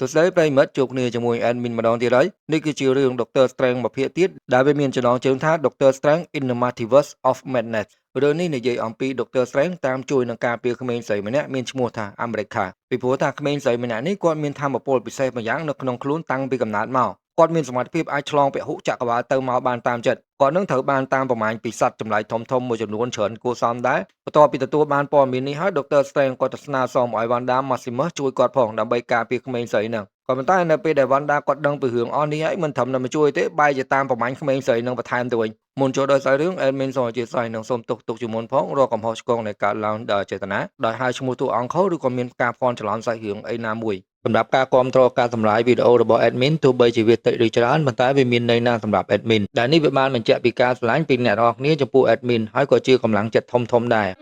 សួស្តីប្រិយមិត្តជួបគ្នាជាមួយ admin ម្ដងទៀតហើយនេះគឺជារឿង Doctor Strange មួយភាគទៀតដែលវាមានចំណងជើងថា Doctor Strange in the Multiverse of Madness រឿងនេះនិយាយអំពី Doctor Strange តាមជួយនឹងការពារក្មេងស្រីម្នាក់មានឈ្មោះថា America ពីព្រោះថាក្មេងស្រីម្នាក់នេះគាត់មានថាមពលពិសេសម្យ៉ាងនៅក្នុងខ្លួនតាំងពីកំណើតមកគាត់មានសមត្ថភាពអាចឆ្លងពហុចក្រវាលទៅមកបានតាមចិត្តគាត់នឹងត្រូវបានតាមប្រមាញពីសត្វចម្លែកធំៗមួយចំនួនច្រើនគួរសមដែរបន្ទាប់ពីទទួលបានព័ត៌មាននេះហើយ Doctor Strange គាត់ទៅស្នើសុំឲ្យ Wanda Maximus ជួយគាត់ផងដើម្បីការពារក្មេងស្រីហ្នឹងក៏ប៉ុន្តែនៅពេលដែល Wanda គាត់ដឹងពីរឿងអស់នេះហើយមិនត្រឹមតែមកជួយទេបែរជាតាមប្រមាញ់ក្មេងស្រីនឹងបន្ថែមទៅវិញមុនចូលដល់សាច់រឿង admin សូមអធ្យាស្រ័យនិងសូមទោសទុកជាមុនផងរាល់កំហុសឆ្គងនៃការឡើងដោយចេតនាដោយហៅឈ្មោះតួអង្គខុសឬក៏មានការភ័ន្តច្រឡំសាច់រឿងអីណាមួយសម្រាប់ការគាំទ្រការសម្រាយវីដេអូរបស់ admin ទោះបីជាវាតិចឬច្រើនប៉ុន្តែវាមានន័យណាស់សម្រាប់ admin ដែលនេះវាបានបញ្ជាក់ពីការស្រឡាញ់ពីអ្នកទាំងអស់គ្នាចំពោះ admin ហើយក៏ជាកម្លាំងចិត្តធំៗដែ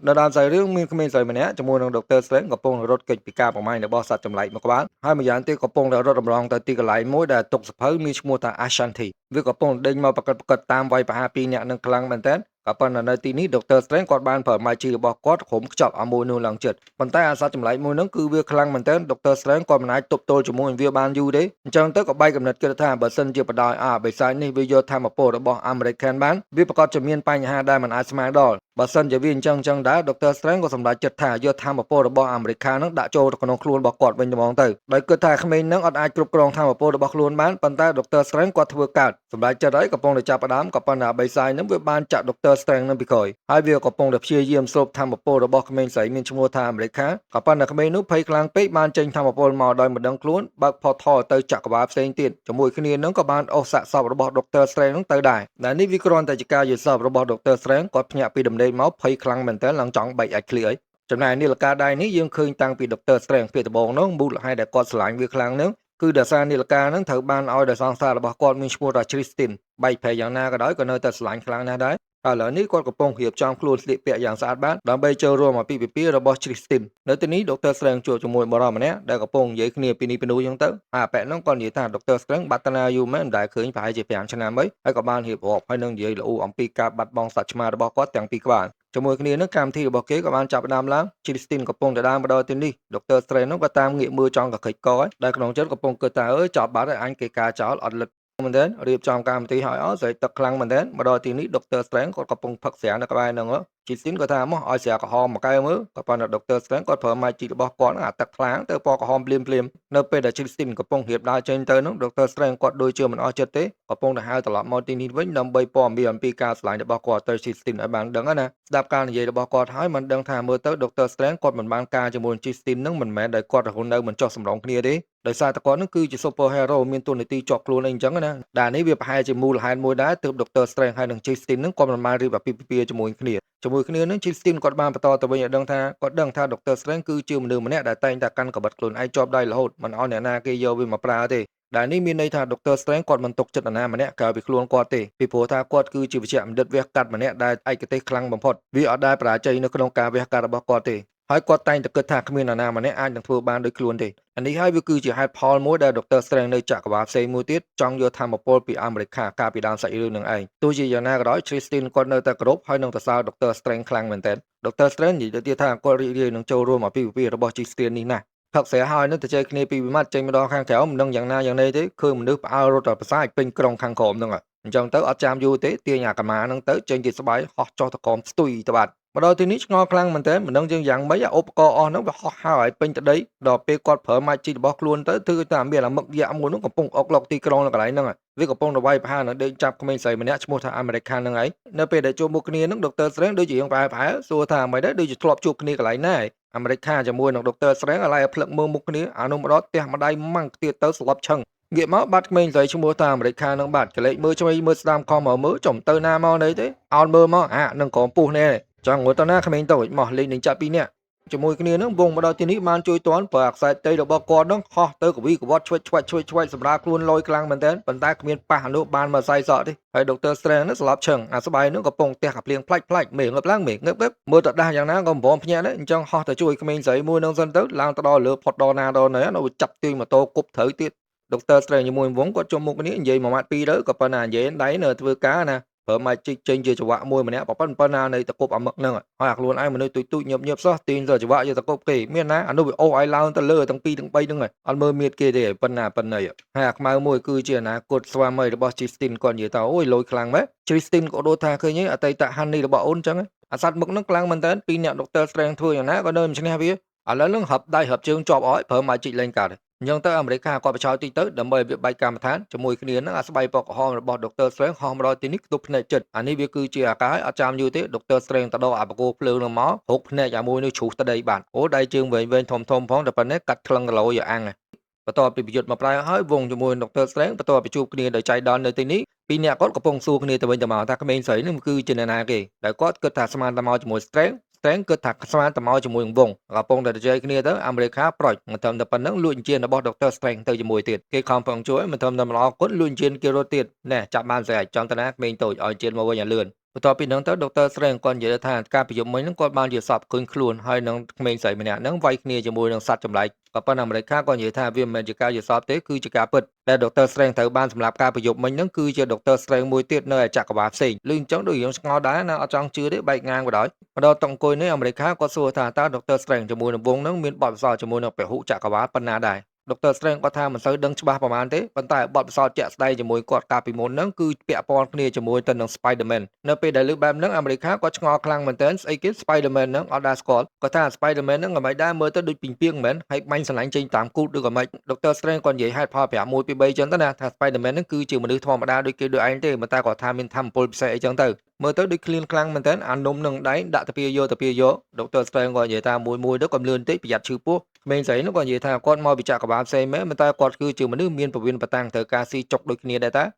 រនៅដើមសាច់រឿងមានក្មេងស្រីម្នាក់ជាមួយនឹង Dr. Strange កំពុងរត់គេចពីការប្រមាញរបស់សត្វចម្លែកមួយក្បាលហើយម្យ៉ាងទៀតកំពុងតែរត់រំលងទៅទីកន្លែងមួយដែលទុកសភៅមានឈ្មោះថា Ashanti វាកំពុងដេញមកប្រកិតប្រកិតតាមវាយប្រហារពីរនាក់នឹងខ្លាំងមែនទែនក៏ប៉ុន្តែនៅទីនេះ Dr. Strange គាត់បានប្រើ magic របស់គាត់ក្រុមខ្ចប់អាមួយនោះឡើងចិត្តប៉ុន្តែអាសត្វចម្លែកមួយហ្នឹងគឺវាខ្លាំងមែនទែន Dr. Strange គាត់មិនអាចទប់ទល់ជាមួយនឹងវាបានយូរទេអញ្ចឹងទៅក៏បែកកំណត់គិតថាបើសិនជាបដ ாய் អាបិសាចនេះវាយកធម៌ពលរបស់ American បានវាប្រកាសជាមានបញ្ហាដែលមិនអាចស្មានដល់បើសិនជាវាអញ្ចឹងអញ្ចឹងដែរ Dr. Strange ក៏សម្រេចចិត្តថាយកធម៌ពលរបស់អាមេរិកហ្នឹងដាក់ចូលទៅក្នុងខ្លួនរបស់គាត់វិញត្មងទៅដោយគិតថាក្មេងហ្នឹងអត់អាចគ្រប់គ្រងធម៌ពលរបស់ខ្លួនបានប៉ុន្តែ Dr. Strange គាត់ធ្វើកើតសម្រេចចិត្តហើយកំពុងតែចាប់ផ្ដើមក៏ប៉ុន្តែបិសាចហ្នឹងវាបានចាក់ Dr. Strange ហ្នឹងពីក្រោយហើយវាកំពុងតែព្យាយាមស្រូបធម៌ពលរបស់ក្មេងស្រីមានឈ្មោះថាអាមេរិកក៏ប៉ុន្តែក្មេងនោះភ័យខ្លាំងពេកបានចេញធម៌ពលមកដោយមិនដឹងខ្លួនបើក portal ទៅចក្រវាលផ្សេងទៀតជាមួយគ្នានឹងក៏បានអូសសាកសពរបស់ Dr. Strange ហ្នឹងទៅដែរដែលនេះវាគ្រាន់តែជាការយល់សពរបស់ Dr. Strange គាត់ភ្ញាក់ពីដំណេកមកភ័យខ្លាំងមែនទែនឡើងចង់បែកអាចឃ្លៀអីចំណែកនាឡិកាដៃនេះយើងឃើញតាំងពី Dr. Strange ភាគដំបូងនោះមូលហេតុដែលគាត់ស្រឡាញ់វាខ្លាំងនឹងគឺដោយសារនាឡិកានឹងត្រូវបានឲ្យដោយសង្សាររបស់គាត់មានឈ្មោះថា Christine បែកប្រែយ៉ាងណាក៏ដោយក៏នៅតែស្រឡាញ់ខ្លាំងណាស់ដែរហើយឥឡូវនេះគាត់កំពុងរៀបចំខ្លួនស្លៀកពាក់យ៉ាងស្អាតបាតដើម្បីចូលរួមអាពាហ៍ពិពាហ៍របស់ Christine នៅទីនេះ Dr. Strange ជួបជាមួយបុរសម្នាក់ដែលកំពុងនិយាយគ្នាពីនេះពីនោះចឹងទៅហើយអាប៉ែហ្នឹងគាត់និយាយថា Dr. Strange បាត់តាណាយូរមែនមិនដែលឃើញប្រហែលជា5ឆ្នាំអីហើយក៏បានរៀបរាប់ហើយនឹងនិយាយល្អអំពីការបាត់បង់សត្វឆ្មារបស់គាត់ទាំងពីរក្បាលជាមួយគ្នានឹងកម្មវិធីរបស់គេក៏បានចាប់ផ្ដើមឡើង Christine កំពុងតែដើរមកដល់ទីនេះ Dr. Strange នោះក៏តាមងាកមើលចង់កខិចកហើយដែលក្នុងចិត្តកំពុងគិតថាអើយចប់បាត់ហើយអញគេការចោលអត់លិតមែនទែនរៀបចំកម្មវិធីឲ្យអស់ស្រែកទឹកខ្លាំងមែនទែនមកដល់ទីនេះ Dr. Strange គាត់កំពុងផឹកស្រានៅក្បែរហ្នឹង Christine ក៏ថាមកឲ្យស្រាក្រហមមួយកែវមើលក៏ប៉ុន្តែ Dr. Strange គាត់ប្រើ magic របស់គាត់ហ្នឹងអាទឹកថ្លាទៅពណ៌ក្រហមភ្លាមភ្លាមនៅពេលដែល Christine កំពុងរៀបដើរចេញទៅហ្នឹង Dr. Strange គាត់ដូចជាមិនអស់ចិត្តទេកំពុងតែហៅត្រឡប់មកទីនេះវិញដើម្បីព័ត៌មានអំពីការស្រឡាញ់របស់គាត់ទៅ Christine ឲ្យបានដឹងណាស្ដាប់ការនិយាយរបស់គាត់ហើយមិនដឹងថាមើលទៅ Dr. Strange គាត់មិនបានការជាមួយ Christine ហ្នឹងមិនមែនដែលគាត់រហូតនៅមិនចុះសម្រុងគ្នាទេដោយសារតែគាត់នឹងគឺជា super hero មានតួនាទីជាប់ខ្លួនអីអញ្ចឹងណាដែលនេះវាប្រហែលជាមូលហេតុមួយដែរទើប Dr. Strange ហើយនិង Christine នឹងគាត់មិនបានរៀបអាពាហ៍ពិពាហ៍ជាមួយគ្នាជាមួយគ្នានឹង Christine គាត់បានបន្តទៅវិញឲ្យដឹងថាគាត់ដឹងថា Dr. Strange គឺជាមនុស្សម្នាក់ដែលតែងតែកាន់កាំបិតខ្លួនឯងជាប់ដៃរហូតមិនឲ្យអ្នកណាគេយកវាមកប្រើទេដែលនេះមានន័យថា Dr. Strange គាត់មិនទុកចិត្តនរណាម្នាក់ក្រៅពីខ្លួនគាត់ទេពីព្រោះថាគាត់គឺជាវេជ្ជបណ្ឌិតវះកាត់ម្នាក់ដែលឯកទេសខ្លាំងបំផុតវាអត់ដែលបរាជ័យនៅក្នុងការវះកាត់របស់គាត់ទេហើយគាត់តែងតែគិតថាគ្មាននរណាម្នាក់អាចនឹងធ្វើបានដូចខ្លួនទេអានេះហើយវាគឺជាហេតុផលមួយដែល Dr. Strange នៅចក្រវាលផ្សេងមួយទៀតចង់យកធម៌ពលពីអាមេរិកកាលពីដើមសាច់រឿងនឹងឯងទោះជាយ៉ាងណាក៏ដោយ Christine គាត់នៅតែគោរពហើយនឹងសរសើរ Dr. Strange ខ្លាំងមែនទែន Dr. Strange និយាយទៅទៀតថាគាត់រីករាយនឹងចូលរួមអាពាហ៍ពិពាហ៍របស់ Christine នេះណាស់ផឹកស្រាហើយនឹងទៅជែកគ្នាពីវិមាត់ចេញមកដល់ខាងក្រៅមិនដឹងយ៉ាងណាយ៉ាងណីទេឃើញមនុស្សផ្អើលរត់តែប្រសាយពេញក្រុងខាងក្រោមហ្នឹងអញ្ចឹងទៅអត់ចាំយូរទេទាញអាកាម៉ាហ្នឹងទៅចេញជាស្បៃហោះចុះតកមស្ទុយទៅបាត់មកដល់ទីនេះឆ្ងល់ខ្លាំងមែនទែនមិនដឹងយើងយ៉ាងម៉េចឧបករណ៍អស់ហ្នឹងវាហោះហើរឲ្យពេញទៅដីដល់ពេលគាត់ប្រើ magic របស់ខ្លួនទៅគឺថាមានអាមឹកយក្សមួយនោះកំពុងអុកឡុកទីក្រុងនៅកន្លែងហ្នឹងវាកំពុងទៅវាយប្រហារនឹងដេកចាប់ក្មេងស្រីម្នាក់ឈ្មោះថាអាមេរិកខាងហ្នឹងឯងនៅពេលដែលជួបមុខគ្នាហ្នឹង Dr. Strange ដូចជារៀងប្រហែលប្រហែលសួរថាម៉េចដែរដូចជាធ្លាប់ជួបគ្នាកន្លែងណាអាមេរិកខាជាមួយនឹង Dr. Strange ឥឡូវឲ្យផ្លឹកមើលមុខគ្នាអានោះមកដល់ផ្ទះម្ដាយម៉ាំងទៀតទៅស្លាប់ឆឹងងាកមកបាត់ក្មេងស្រីឈ្មោះថាអាមេរិកខានឹងបាត់កលេចមើលឆ្វេងមើលស្ដាំខំមកមើលចំទៅណាមកណីទេអោនមើលមកអានឹងក្រមពុះណែចង់ងត់ទៅណាក្មេងតូចមកលេងនឹងចាប់ពីរនាក់ជាមួយគ្នានឹងវងមកដល់ទីនេះបានជួយតន់ប្រើអាខ្សែតីរបស់គាត់នឹងហោះទៅកវីកវត្តឆ្វេចឆ្វេចឆ្វេចឆ្វេចសម្រាប់ខ្លួនលយខ្លាំងមែនទែនប៉ុន្តែគ្មានប៉ះអនុបានមកសៃសក់ទេហើយ Dr. Strange នឹងស្លាប់ឆឹងអាស្បៃនឹងកំពុងទះកាភ្លៀងផ្លាច់ផ្លាច់មេងើបឡើងមេងើបងើបមើលទៅដាស់យ៉ាងណាក៏មិនព្រមភ្ញាក់ដែរអញ្ចឹងហោះទៅជួយក្មេងស្រីមួយនឹងសិនទៅឡើងទៅដល់លើផុតដល់ណាដល់ណីនៅចាប់ទាញម៉ូតូគប់ត្រូវទៀត Dr. Strange ជាមួយវងគាត់ជុំមុខគ្នានិយាយមួយម៉ាត់ពីរទៅក៏ប៉ុន្តែនិយាយដៃនៅធ្វើការណា ប្រើ magic ចេញជាចង្វាក់មួយម្នាក់ប៉ុណ្ប៉ុណ្ណានៃតកប់អាមឹកហ្នឹងហើយអាខ្លួនឯងមនុស្សទុយទុយញឹបញឹបសោះទាញទៅចង្វាក់យកតកប់គេមានណាអានោះវាអូសឲ្យឡើងទៅលើទាំងពីរទាំង3ហ្នឹងអត់មើលមៀតគេទេប៉ុណ្ណាប៉ុណ្ណីហើយអាខ្មៅមួយគឺជាអនាគតស្វាមីរបស់ Christine គាត់និយាយថាអូយលយខ្លាំងម៉េះ Christine ក៏ដូចថាឃើញអតីត Honey របស់អូនចឹងអាសត្វមឹកហ្នឹងខ្លាំងមែនតើពីរអ្នក Doctor Strange ធ្វើយ៉ាងណាក៏នៅមិនឈ្នះវាឥឡូវហ្នឹងហឹបដៃហឹបជើងជាប់អស់ប្រើ magic លេងកាត់អញ្ចឹងទៅអាមេរិកគាត់បញ្ឆោតតិចទៅដើម្បីវាបែកកម្មដ្ឋានជាមួយគ្នានឹងអាស្បៃពណ៌ក្រហមរបស់ Doctor Strange ហោះមកដល់ទីនេះខ្ទប់ភ្នែកចិត្តអានេះវាគឺជាអាកាសអត់ចាំយូរទេ Doctor Strange ទៅដកអាបកគោភ្លើងនឹងមកហុកភ្នែកអាមួយនោះជ្រុះទៅដីបាត់អូដៃជើងវែងវែងធំធំផងតែប៉ុណ្ណេះកាត់ក្លឹងគីឡូយកអាំងបន្ទាប់ពីប្រយុទ្ធមកប្រែហើយវងជាមួយ Doctor Strange បន្ទាប់ពីជួបគ្នាដោយចៃដន្យនៅទីនេះពីរនាក់គាត់កំពុងសួរគ្នាទៅវិញទៅមកថាក្មេងស្រីនឹងគឺជាអ្នកណាគេដែលគាត់គិតថាស្មានតែមកជាមួយ Strange Strange គិតថាស្មានតែមកជាមួយនឹងវងកំពុងតែជជែកគ្នាទៅអាមេរិកប្រុចមិនត្រឹមតែប៉ុណ្្នឹងលួចអញ្ជៀនរបស់ Doctor Strange ទៅជាមួយទៀតគេខំប្រឹងជួយមិនត្រឹមតែម្លងគុណលួចអញ្ជៀនគេរត់ទៀតណែចាប់បានស្រេចចង់តាណាក្មេងតូចឲ្យអញ្ជៀនមកវិញឲ្យលឿនបន្ទាប់ពីហ្នឹងទៅ Doctor Strange គាត់និយាយថាការប្រយុទ្ធមិញហ្នឹងគាត់បានយល់សពឃើញខ្លួនហើយនឹងក្មេងស្រីម្នាក់ហ្នឹងវាយគ្នាជាមួយនឹងសត្វចម្លែកក៏ប៉ុន្តែអាមេរិកក៏និយាយថាវាមិនមែនជាការយល់សពទេគឺជាការពិតដែល Doctor Strange ត្រូវបានសម្រាប់ការប្រយុទ្ធមិញហ្នឹងគឺជា Doctor Strange មួយទៀតនៅឯចក្រវាឡផ្សេងឮអញ្ចឹងដូចរឿងឆ្ងល់ដែរណាអត់ចង់ជឿទេបែកងាងបណ្ដោយមកដល់តុអង្គុយនេះអាមេរិកគាត់សួរថាតើ Doctor Strange ជាមួយនឹងវងហ្នឹងមានបទពិសោធន៍ជាមួយនឹងពហុចក្រវាលប៉ុណ្ណាដែរ Doctor Strange គាត់ថាមិនសូវដឹងច្បាស់ប្រហែលទេប៉ុន្តែបទពិសោធន៍ជាក់ស្ដែងជាមួយគាត់កាលពីមុនហ្នឹងគឺពាក់ព័ន្ធគ្នាជាមួយទៅនឹង Spider-Man នៅពេលដែលលើបែបហ្នឹងអាមេរិកគាត់ឆ្ងល់ខ្លាំងមែនទែនស្អីគេ Spider-Man ហ្នឹងអត់ដែលស្គាល់គាត់ថា Spider-Man ហ្នឹងមិនដែរមើលទៅដូចពីងពីងមែនហើយបាញ់ស្រឡាញ់ចេញតាមគូតឬក៏មិន Doctor Strange គាត់និយាយហេតុផលប្រាប់1 2 3ចឹងទៅណាថា Spider-Man ហ្នឹងគឺជាមនុស្សធម្មតាដូចគេដូចឯងទេប៉ុន្តែគាត់ថាមានធម៌ពលពិសេសអីចឹងទៅមើលទៅដូចឃ្លានខ្លាំងមែនទែនអានំនឹងដៃដាក់តាពីយកតាពីយក Doctor Strange គាត់និយាយថាមួយមួយទៅកុំលឿនតិចប្រយ័ត្នឈឺពោះក្មេងស្រីនោះគាត់និយាយថាគាត់មកពីចក្រវាឡផ្សេងមែនប៉ុន្តែគាត់គឺជាមនុស្សមានពវៀនបតាំងត្រូវការស៊ីចុកដូចគ្នាដែរតា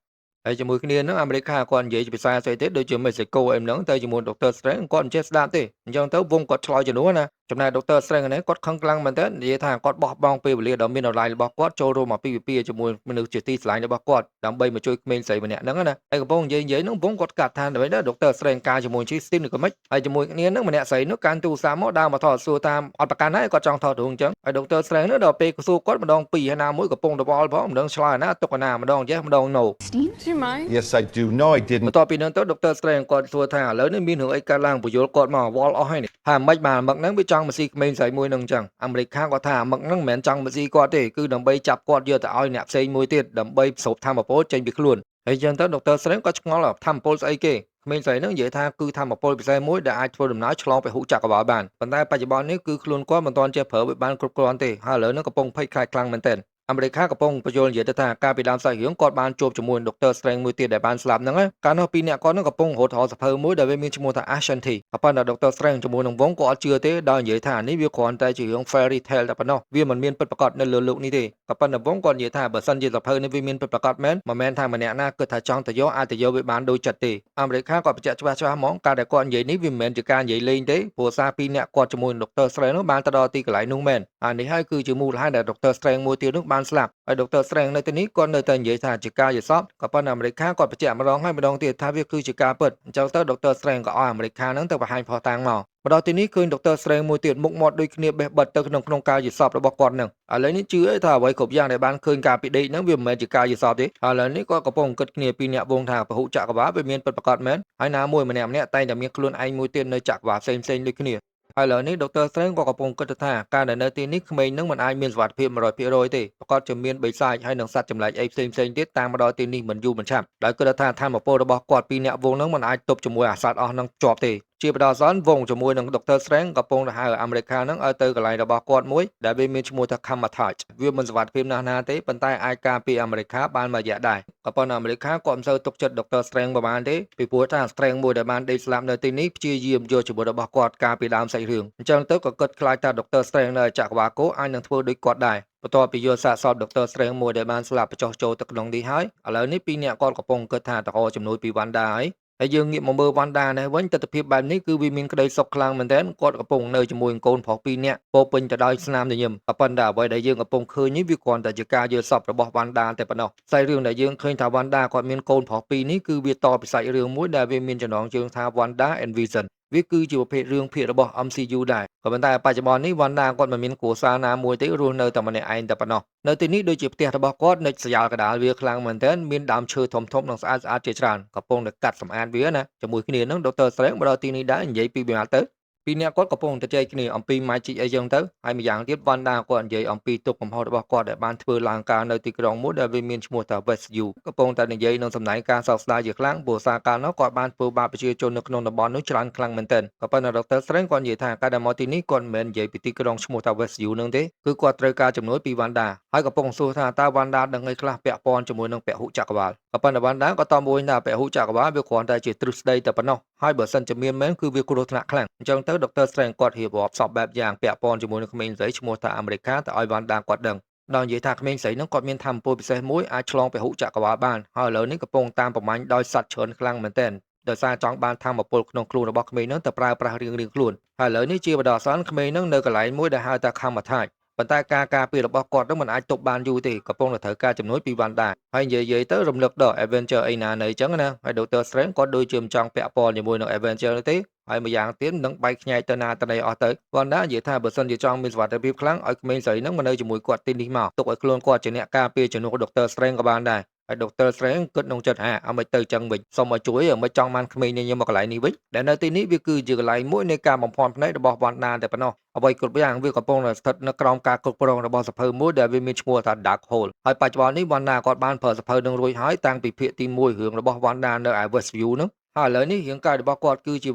ហើយជាមួយគ្នានឹងអាមេរិកគាត់និយាយជាភាសាស្អីទេដូចជាមេស៊ីកូអីហ្នឹងទៅជាមួយ Doctor Strange គាត់មិនចេះស្ដាប់ទេអញ្ចឹងទៅវងគាត់ឆ្លើយជំនួសណាចំណែក Doctor Strange នេះគាត់ខឹងខ្លាំងមែនទែននិយាយថាគាត់បោះបង់ពេលវេលាដ៏មានតម្លៃរបស់គាត់ចូលរួមអាពាហ៍ពិពាហ៍ជាមួយមនុស្សជាទីស្រឡាញ់របស់គាត់ដើម្បីមកជួយក្មេងស្រីម្នាក់ហ្នឹងណាហើយកំពុងនិយាយនិយាយហ្នឹងវងគាត់កាត់ថាដើម្បីដែរ Doctor Strange ការជាមួយ Christine ឬក៏មិនហើយជាមួយគ្នាហ្នឹងម្នាក់ស្រីនោះកាន់ទូរស័ព្ទមកដើរមកថតសួរតាមអត់ប្រកាន់ហើយគាត់ចង់ថតរូបអញ្ចឹងហើយ Doctor Strange នោះដល់ពេលសួរគាត់ម្ដងពីរហើយណាមួយកំពុងដវល់ផងម្ដងឆ្លើយណាទុកណាម្ដង yes ម្ដង no. Do you mind? Yes, I do. No, I didn't. បន្ទាប់ពីហ្នឹងទៅ Doctor Strange គាត់សួរថាឥឡូវនេះមានរឿងអីកើតឡើងពយល់គាត់មកវល់អស់ហើយនេះហើយមិនបានមឹកហ្នឹងវាចង់មកស៊ីក្មេងស្រីមួយហ្នឹងអញ្ចឹងអាមេរិកខាងគាត់ថាមឹកហ្នឹងមិនមែនចង់មកស៊ីគាត់ទេគឺដើម្បីចាប់គាត់យកទៅឲ្យអ្នកផ្សេងមួយទៀតដើម្បីស្រូបធម៌ពលចេញពីខ្លួនហើយអញ្ចឹងទៅ Doctor Strange គាត់ឆ្ងល់ធម៌ពលស្អីគេក្មេងស្រីហ្នឹងនិយាយថាគឺធម៌ពលពិសេសមួយដែលអាចធ្វើដំណើរឆ្លងពហុចក្រវាលបានប៉ុន្តែបច្ចុប្បន្ននេះគឺខ្លួនគាត់មិនទាន់ចេះប្រើវាបានគ្រប់គ្រាន់ទេហើយឥឡូវហ្នឹងកំពុងភ័យខ្លាចខ្លាំងមែនទែនអាមេរិកកំពុងបញ្យល់និយាយទៅថាកាលពីដើមសាច់រឿងគាត់បានជួបជាមួយ Doctor Strange មួយទៀតដែលបានស្លាប់ហ្នឹងកាលនោះពីរនាក់គាត់ហ្នឹងកំពុងរត់រកសភៅមួយដែលវាមានឈ្មោះថា Ashanti ក៏ប៉ុន្តែ Doctor Strange ជាមួយនឹងវងក៏អត់ជឿទេដោយនិយាយថានេះវាគ្រាន់តែជារឿង fairy tale តែប៉ុណ្ណោះវាមិនមានពិតប្រាកដនៅលើលោកនេះទេក៏ប៉ុន្តែវងគាត់និយាយថាបើសិនជាសភៅនេះវាមានពិតប្រាកដមែនមិនមែនថាម្នាក់ណាគិតថាចង់ទៅយកអាចទៅយកវាបានដូចចិត្តទេអាមេរិកគាត់បញ្ជាក់ច្បាស់ច្បាស់ហ្មងការដែលគាត់និយាយនេះវាមិនមែនជាការនិយាយលេងទេព្រោះសារពីរនាក់គាត់ជាមួយនឹង Doctor Strange នោះបានទៅដល់ទីកន្លែងនោះមែនអានេះហើយគឺជាមូលហេតុដែល Doctor Strange មួយទៀតនោះបានស្លាប់ហើយ Doctor Strange នៅទីនេះគាត់នៅតែនិយាយថាជាការយល់សប្តិក៏ប៉ុន្តែអាមេរិកគាត់បញ្ជាក់ម្ដងហើយម្ដងទៀតថាវាគឺជាការពិតអញ្ចឹងទៅ Doctor Strange ក៏ឲ្យអាមេរិកហ្នឹងទៅបង្ហាញភស្តុតាងមកមកដល់ទីនេះឃើញ Doctor Strange មួយទៀតមុខមាត់ដូចគ្នាបេះបិទទៅក្នុងក្នុងការយល់សប្តិរបស់គាត់ហ្នឹងឥឡូវនេះជឿអីថាអ្វីគ្រប់យ៉ាងដែលបានឃើញការពីដេកហ្នឹងវាមិនមែនជាការយល់សប្តិទេឥឡូវនេះគាត់កំពុងគិតគ្នាពីអ្នកវងថាពហុចក្រវាលវាមានពិតប្រាកដមែនហើយណាមួយម្នាក់ម្នាក់តែងតែមានខ្លួនឯងមួយទៀតនៅចក្រវាលផ្សេងផ្សេងដូចគ្នាហើយឥឡូវនេះ Doctor Strange ក៏កំពុងគិតថាការដែលនៅទីនេះក្មេងនឹងមិនអាចមានសុវត្ថិភាព100%ទេប្រកាសជាមានបិសាចហើយនិងសត្វចម្លែកអីផ្សេងផ្សេងទៀតតាមមកដល់ទីនេះមិនយូរមិនឆាប់ដោយគិតថាធម៌ពលរបស់គាត់ពីរអ្នកវងនឹងមិនអាចទប់ជាមួយអាសត្វអស់នឹងជាប់ទេជាបដិសនវងជាមួយនឹង Doctor Strange កំពុងទៅហៅអាមេរិកហ្នឹងឲ្យទៅកន្លែងរបស់គាត់មួយដែលវាមានឈ្មោះថា Kamar-Taj វាមិនសុវត្ថិភាពណាស់ណាទេប៉ុន្តែអាចការពារអាមេរិកបានមួយរយៈដែរក៏ប៉ុន្តែអាមេរិកគាត់មិនសូវទុកចិត្ត Doctor Strange ប្រហែលទេពីព្រោះថា Strange មួយដែលបានដេកស្លាប់នៅទីនេះព្យាយាមយកជីវិតរបស់គាត់កាលពីដើមសាច់រឿងអញ្ចឹងទៅក៏គិតខ្លាចថា Doctor Strange នៅចក្រវាលគោអាចនឹងធ្វើដូចគាត់ដែរបន្ទាប់ពីយកសាកសព Doctor Strange មួយដែលបានស្លាប់បញ្ចុះចូលទៅក្នុងនេះហើយឥឡូវនេះពីរនាក់គាត់កំពុងគិតថាតកជំនួយពី Wanda ហើយហើយយើងងាកមកមើលវ៉ាន់ដានេះវិញទស្សនភាពបែបនេះគឺវាមានក្តីសុខខ្លាំងមែនទែនគាត់កំពុងនៅជាមួយកូនប្រុសពីរនាក់ពោពេញទៅដោយស្នាមញញឹមក៏ប៉ុន្តែអ្វីដែលយើងកំពុងឃើញនេះវាគ្រាន់តែជាការយល់សប្តិរបស់វ៉ាន់ដាតែប៉ុណ្ណោះសាច់រឿងដែលយើងឃើញថាវ៉ាន់ដាគាត់មានកូនប្រុសពីរនេះគឺវាតពីសាច់រឿងមួយដែលវាមានចំណងជើងថា Wanda and Vision. វាគឺជាប្រភេទរឿងភាគរបស់ MCU ដែរក៏ប៉ុន្តែបច្ចុប្បន្ននេះ Wanda គាត់មិនមានគ្រួសារណាមួយទេរស់នៅតែម្នាក់ឯងតែប៉ុណ្ណោះនៅទីនេះដូចជាផ្ទះរបស់គាត់នៅសយ៉ាលកដាលវាខ្លាំងមែនទែនមានដើមឈើធំធំនិងស្អាតស្អាតជាច្រើនកំពុងតែកាត់សម្អាតវាណាជាមួយគ្នានឹង Dr. Strange មកដល់ទីនេះដែរនិយាយពីវាទៅពីរនាក់គាត់កំពុងតែជែកគ្នាអំពី magic អីចឹងទៅហើយម្យ៉ាងទៀត Wanda គាត់និយាយអំពីទុកកំហុសរបស់គាត់ដែលបានធ្វើឡើងការនៅទីក្រុងមួយដែលវាមានឈ្មោះថា Westview កំពុងតែនិយាយនឹងសម្ដែងការសោកស្ដាយជាខ្លាំងព្រោះសារកាលនោះគាត់បានធ្វើបាបប្រជាជននៅក្នុងតំបន់នោះច្រើនខ្លាំងមែនទែនក៏ប៉ុន្តែ Dr. Strange គាត់និយាយថាការដែលមកទីនេះគាត់មិនមែននិយាយពីទីក្រុងឈ្មោះថា Westview នឹងទេគឺគាត់ត្រូវការជំនួយពី Wanda ហើយកំពុងសួរថាតើ Wanda ដឹងអីខ្លះពាក់ព័ន្ធជាមួយនឹងពហុចក្រវាលក៏ប៉ុន្តែ Wanda ក៏តបមួយថាពហុចក្រវាលវាគ្រាន់តែជាទ្រឹស្ដីតែប៉ុណ្ណោះហើយបើសិនជាមានមែនគឺវាគ្រោះថ្នាក់ខ្លាំងអញ្ចឹងទៅ Dr. Strange គាត់រៀបរាប់សពបែបយ៉ាងពាក់ព័ន្ធជាមួយនឹងក្មេងស្រីឈ្មោះថាអាមេរិកាទៅឲ្យ Wanda គាត់ដឹងដល់និយាយថាក្មេងស្រីហ្នឹងគាត់មានធម៌ពលពិសេសមួយអាចឆ្លងពហុចក្រវាលបានហើយឥឡូវនេះកំពុងតាមប្រមាញ់ដោយសត្វច្រើនខ្លាំងមែនទែនដោយសារចង់បានធម៌ពលក្នុងខ្លួនរបស់ក្មេងហ្នឹងទៅប្រើប្រាស់រៀងៗខ្លួនហើយឥឡូវនេះជាបណ្ដោះអាសន្នក្មេងហ្នឹងនៅកន្លែងមួយដែលហៅថា Kamar-Taj ប៉ុន្តែការការពាររបស់គាត់នឹងមិនអាចទប់បានយូរទេកំពុងតែត្រូវការជំនួយពី Wanda ហើយនិយាយៗទៅរំលឹកដល់ Avenger អីណានៅអញ្ចឹងណាហើយ Doctor Strange គាត់ដូចជាមិនចង់ពាក់ព័ន្ធជាមួយនឹង Avenger នោះទេហើយម្យ៉ាងទៀតនឹងបែកខ្ញែកទៅណាទៅណីអស់ទៅ Wanda និយាយថាបើសិនជាចង់មានសុវត្ថិភាពខ្លាំងឲ្យក្មេងស្រីនឹងមកនៅជាមួយគាត់ទីនេះមកទុកឲ្យខ្លួនគាត់ជាអ្នកការពារជំនួស Doctor Strange ក៏បានដែរហើយ Doctor Strange គិតក្នុងចិត្តថាអមិនទៅចឹងវិញសូមឲ្យជួយមិនចង់បានក្មេងនេះមកកន្លែងនេះវិញដែលនៅទីនេះវាគឺជាកន្លែងមួយនៃការបំភាន់ភ្នែករបស់ Wanda តែប៉ុណ្ណោះអ្វីគ្រប់យ៉ាងវាកំពុងតែស្ថិតនៅក្រោមការគ្រប់គ្រងរបស់សភៅមួយដែលវាមានឈ្មោះថា Dark Hole ហើយបច្ចុប្បន្ននេះ Wanda គាត់បានប្រើសភៅនឹងរួចហើយតាំងពីភាគទី1រឿងរបស់ Wanda នៅឯ Westview ហ្នឹងហើយឥឡូវនេះរាងកាយរបស់គាត់គឺជា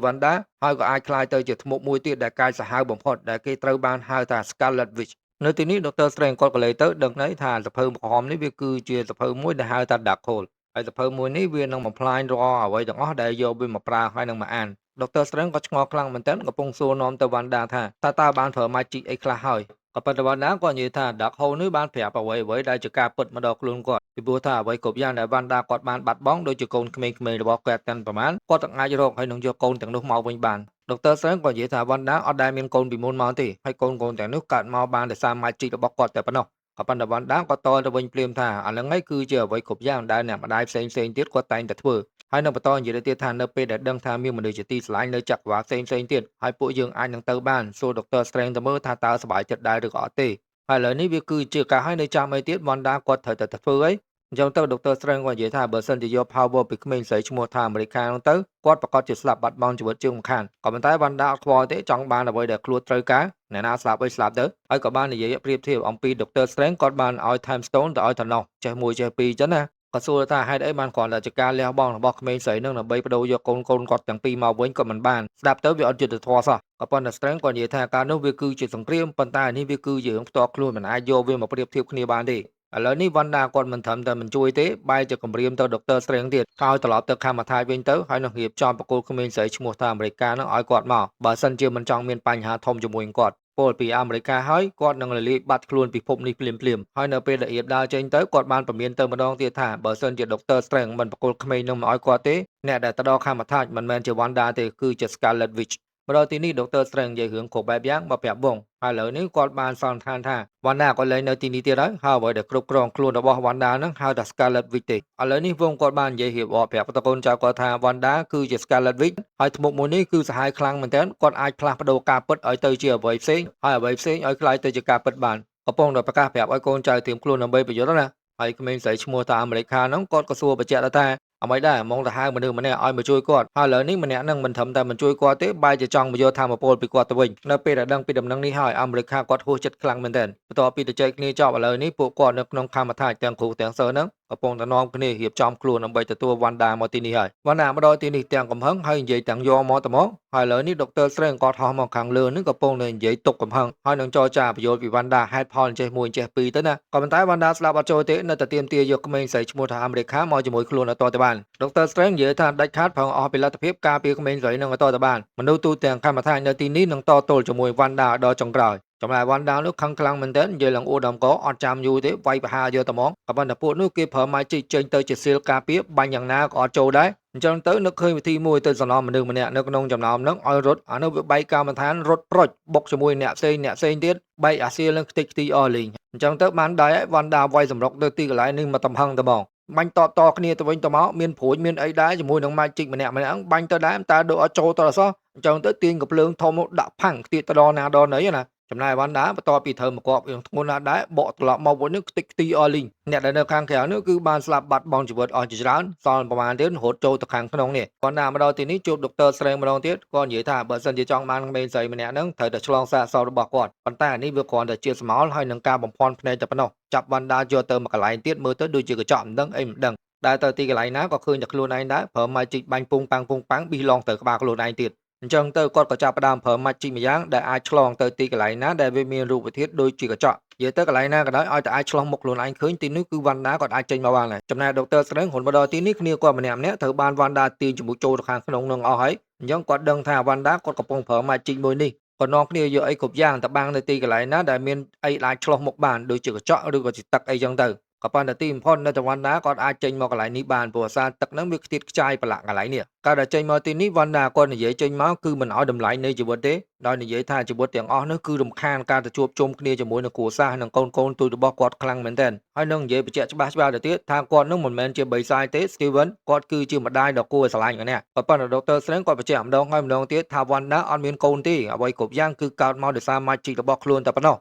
Wanda ហើយក៏អាចក្លាយទៅជាធ្មប់មួយទៀតដែលកាយសាហាវបំផុតដែលគេត្រូវបានហៅថា Scarlet Witch នៅទីនេះ Dr. Strange គាត់ក៏លេទៅដឹងន័យថាសភៅក្រហមនេះវាគឺជាសភៅមួយដែលហៅថា Dark Hole ហើយសភៅមួយនេះវានឹងបំផ្លាញរាល់អ្វីទាំងអស់ដែលយកវាមកប្រើហើយនឹងមកអាន Dr. Strange ក៏ឆ្ងល់ខ្លាំងមែនទែនកំពុងសួរនាំទៅ Wanda ថាតើតើបានប្រើ magic អីខ្លះហើយក៏ប៉ុន្តែ Wanda គាត់និយាយថា Dark Hole នេះបានប្រាប់អ្វីអ្វីដែលជាការពិតមកដល់ខ្លួនគាត់ពីព្រោះថាអ្វីគ្រប់យ៉ាងដែល Wanda គាត់បានបាត់បង់ដូចជាកូនក្មេងៗរបស់គាត់ទាំងប្រមាណគាត់ទាំងអាចរកហើយនឹងយកកូនទាំងនោះមកវិញបាន Dr. Strange ក៏និយាយថា Wanda អត់ដែលមានកូនពីមុនមកទេហើយកូនកូនទាំងនោះកើតមកបានដោយសារ magic របស់គាត់តែប៉ុណ្ណោះក៏ប៉ុន្តែ Wanda ក៏តទៅវិញភ្លាមថាអាហ្នឹងឯងគឺជាអ្វីគ្រប់យ៉ាងដែលអ្នកម្ដាយផ្សេងផ្សេងទៀតគាត់តែងតែធ្វើហើយនឹងបន្តនិយាយទៀតថានៅពេលដែលដឹងថាមានមនុស្សជាទីស្រឡាញ់នៅចក្រវាឡផ្សេងផ្សេងទៀតហើយពួកយើងអាចនឹងទៅបានសួរ Dr. Strange ទៅមើលថាតើសប្បាយចិត្តដែរឬក៏អត់ទេហើយឥឡូវនេះវាគឺជាការឲ្យនៅចាំអីទៀត Wanda គាត់ត្រូវតែធ្វើអីអញ្ចឹងទៅ Dr. Strange គាត់និយាយថាបើសិនជាយក power ពីក្មេងស្រីឈ្មោះថាអាមេរិកាហ្នឹងទៅគាត់ប្រកាសជាស្លាប់បាត់បង់ជីវិតជាងមិនខានក៏ប៉ុន្តែ Wanda អត់ខ្វល់ទេចង់បានអ្វីដែលខ្លួនត្រូវការអ្នកណាស្លាប់អីស្លាប់ទៅហើយក៏បាននិយាយប្រៀបធៀបអំពី Dr. Strange គាត់បានឲ្យ Time Stone ទៅឲ្យ Thanos ចេះមួយចេះពីរអញ្ចឹងណាក៏សួរថាហេតុអីបានគ្រាន់តែជាការលះបង់របស់ក្មេងស្រីនឹងដើម្បីបដូរយកកូនកូនគាត់ទាំងពីរមកវិញក៏មិនបានស្ដាប់ទៅវាអត់យុត្តិធម៌សោះក៏ប៉ុន្តែ Strange គាត់និយាយថាការនោះវាគឺជាសង្គ្រាមប៉ុន្តែនេះវាគឺជារឿងផ្ទាល់ខ្លួនមិនអាចយកវាមកប្រៀបធៀបគ្នាបានទេឥឡូវនេះ Wanda គាត់មិនត្រឹមតែមិនជួយទេបែរជាគំរាមទៅ Dr. Strange ទៀតឲ្យត្រឡប់ទៅKamar-Taj វិញទៅហើយនឹងរៀបចំបកគលក្មេងស្រីឈ្មោះថាអាមេរិកានឹងឲ្យគាត់មកបើសិនជាមិនចង់មានបញ្ហាធំជាមួយនឹងគាត់ពលពីអាមេរិកហើយគាត់នឹងរលាយបាត់ខ្លួនពិភពនេះភ្លាមភ្លាមហើយនៅពេលដែលរៀបដើរចេញទៅគាត់បានព្រមានទៅម្ដងទៀតថាបើសិនជា Dr. Strange មិនបកគលក្មេងនឹងមកឲ្យគាត់ទេអ្នកដែលទៅដល់Kamar-Taj មិនមែនជា Wanda ទេគឺជា Scarlet Witch មកដល់ទីនេះ Dr. Strange និយាយរឿងគ្រប់បែបយ៉ាងមកប្រាប់វងហើយឥឡូវនេះគាត់បានសន្និដ្ឋានថា Wanda ក៏លែងនៅទីនេះទៀតហើយហើយអ្វីដែលគ្រប់គ្រងខ្លួនរបស់ Wanda ហ្នឹងហៅថា Scarlet Witch ទេឥឡូវនេះវងគាត់បាននិយាយរៀបរាប់ប្រាប់តកូនចៅគាត់ថា Wanda គឺជា Scarlet Witch ហើយធ្មប់មួយនេះគឺសាហាវខ្លាំងមែនទែនគាត់អាចផ្លាស់ប្ដូរការពិតឲ្យទៅជាអ្វីផ្សេងហើយអ្វីផ្សេងឲ្យក្លាយទៅជាការពិតបានកំពុងតែប្រកាសប្រាប់ឲ្យកូនចៅត្រៀមខ្លួនដើម្បីប្រយុទ្ធណាហើយក្មេងស្រីឈ្មោះថាអាមេរិកហ្នឹងគាត់ក៏សួរបញ្ជាក់ថាអ្វីដែរហ្មងទៅហៅមនុស្សម្នាក់ឲ្យមកជួយគាត់ហើយឥឡូវនេះម្នាក់ហ្នឹងមិនត្រឹមតែមិនជួយគាត់ទេបែរជាចង់មកយកធម៌ពលពីគាត់ទៅវិញនៅពេលដែលដឹងពីដំណឹងនេះហើយអាមេរិកគាត់ហួសចិត្តខ្លាំងមែនទែនបន្ទាប់ពីទៅចែកគ្នាចប់ឥឡូវនេះពួកគាត់នៅក្នុង Kamar-Taj ទាំងគ្រូទាំងសិស្សហ្នឹងកំពុងតែនាំគ្នារៀបចំខ្លួនដើម្បីទទួលវ៉ាន់ដាមកទីនេះហើយវ៉ាន់ដាមកដល់ទីនេះទាំងកំហឹងហើយនិយាយទាំងយកមកតែមកហើយឥឡូវនេះ Dr. Strange គាត់ហោះមកខាងលើនេះកំពុងតែនិយាយទុកកំហឹងហើយនឹងចរចាបញ្យល់ពីវ៉ាន់ដាហេតុផលចេះមួយចេះពីរទៅណាក៏ប៉ុន្តែវ៉ាន់ដាស្ដាប់អត់ចូលទេនៅតែទាមទារយកក្មេងស្រីឈ្មោះថាអាមេរិកមកជាមួយខ្លួនអត់តទៅបាន Dr. Strange និយាយថាដាច់ខាតប្រងអស់ពីលទ្ធភាពការពារក្មេងស្រីនឹងអត់តទៅបានមនុស្សទូទាំង Kamar-Taj នៅទីនេះនឹងតទល់ជាមួយវ៉ាន់ដាដល់ចុងក្រោយចំណែកវ៉ាន់ដានោះខឹងខ្លាំងមែនទែននិយាយឡើងអួតដើមកអត់ចាំយូរទេវាយប្រហារយកតែហ្មងក៏ប៉ុន្តែពួកនោះគេប្រើ magic ចេញទៅជាសៀលការពារបាញ់យ៉ាងណាក៏អត់ចូលដែរអញ្ចឹងទៅនឹកឃើញវិធីមួយទៅសំណមនុស្សម្នាក់នៅក្នុងចំណោមហ្នឹងឲ្យរត់អានោះវាបែកកាមដ្ឋានរត់ប្រុចបុកជាមួយអ្នកផ្សេងអ្នកផ្សេងទៀតបែកអាសៀលនឹងខ្ទេចខ្ទីអស់លេងអញ្ចឹងទៅបានដែរវ៉ាន់ដាវាយសម្រុកទៅទីកន្លែងនេះមកតំហឹងតែហ្មង។ បាញ់តបតគ្នាទៅវិញទៅមកមានព្រួយមានអីដែរជាមួយនឹង magic ម្នាក់ម្នាក់បាញ់ទៅដែរតែដូចអត់ចូលតរសោះអញ្ចឹងទៅទាញកំភ្លើងធំមកដាក់ផាំងខ្ទាតទៅដល់ណាដល់ណីណាចំណែកវ៉ាន់ដាបន្ទាប់ពីត្រូវមកគ្រាប់យ៉ាងធ្ងន់ណាស់ដែរបកត្រឡប់មកវិញនេះខ្ទេចខ្ទីអស់លីងអ្នកដែលនៅខាងក្រៅនោះគឺបានស្លាប់បាត់បង់ជីវិតអស់ជាច្រើនសល់ប្រហែលទៀតរត់ចូលទៅខាងក្នុងនេះវ៉ាន់ដាមកដល់ទីនេះជួប Doctor Strange ម្ដងទៀតគាត់និយាយថាបើសិនជាចង់បានក្មេងស្រីម្នាក់ហ្នឹងត្រូវតែឆ្លងសាកសពរបស់គាត់ប៉ុន្តែអានេះវាគ្រាន់តែជាស្មោលហើយនឹងការបំភាន់ភ្នែកតែប៉ុណ្ណោះចាប់វ៉ាន់ដាយកទៅមួយកន្លែងទៀតមើលទៅដូចជាកញ្ចក់មិនដឹងអីមិនដឹងដែលទៅទីកន្លែងណាក៏ឃើញតែខ្លួនឯងដែរប្រើ magic បាញ់ពុងប៉ាំងពុងប៉ាំងប៊ីឡងទៅក្បាលខ្លួនឯងទៀតអញ្ចឹងទៅគាត់ក៏ចាប់ផ្ដើមប្រើ magic ម្យ៉ាងដែលអាចឆ្លងទៅទីកន្លែងណាដែលវាមានរូបធាតុដូចជាកញ្ចក់និយាយទៅកន្លែងណាក៏ដោយឲ្យតែអាចឆ្លងមុខខ្លួនឯងឃើញទីនោះគឺវ៉ាន់ដាគាត់អាចចេញមកបានហើយចំណែក Doctor Strange រត់មកដល់ទីនេះគ្នាគាត់ម្នាក់ម្នាក់ត្រូវបានវ៉ាន់ដាទាញជាមួយចូលទៅខាងក្នុងនឹងអស់ហើយអញ្ចឹងគាត់ដឹងថាវ៉ាន់ដាគាត់កំពុងប្រើ magic មួយនេះគាត់នាំគ្នាយកអីគ្រប់យ៉ាងទៅបាំងនៅទីកន្លែងណាដែលមានអីអាចឆ្លុះមុខបានដូចជាកញ្ចក់ឬក៏ជាទឹកអីចឹងទៅក៏ប៉ុន្តែទីបំផុតនៅតែវ៉ាន់ដាគាត់អាចចេញមកកន្លែងនេះបានព្រោះអាសាទឹកហ្នឹងវាខ្ទាតខ្ចាយប្រឡាក់កន្លែងនេះកាលដែលចេញមកទីនេះវ៉ាន់ដាគាត់និយាយចេញមកគឺមិនឲ្យតម្លៃនៃជីវិតទេដោយនិយាយថាជីវិតទាំងអស់នោះគឺរំខានការទៅជួបជុំគ្នាជាមួយនឹងគ្រួសារនិងកូនកូនទូចរបស់គាត់ខ្លាំងមែនទែនហើយនឹងនិយាយបញ្ជាក់ច្បាស់ច្បាស់ទៅទៀតថាគាត់នឹងមិនមែនជាបិសាចទេ Steven គាត់គឺជាម្ដាយដ៏គួរឲ្យស្រឡាញ់ម្នាក់ក៏ប៉ុន្តែ Doctor Strange គាត់បញ្ជាក់ម្ដងហើយម្ដងទៀតថាវ៉ាន់ដាអត់មានកូនទេអ្វីគ្រប់យ៉ាងគឺកើតមកដោយសារ magic របស់ខ្លួនតែប៉ុណ្ណោះ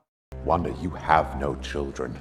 Wanda, you have no children.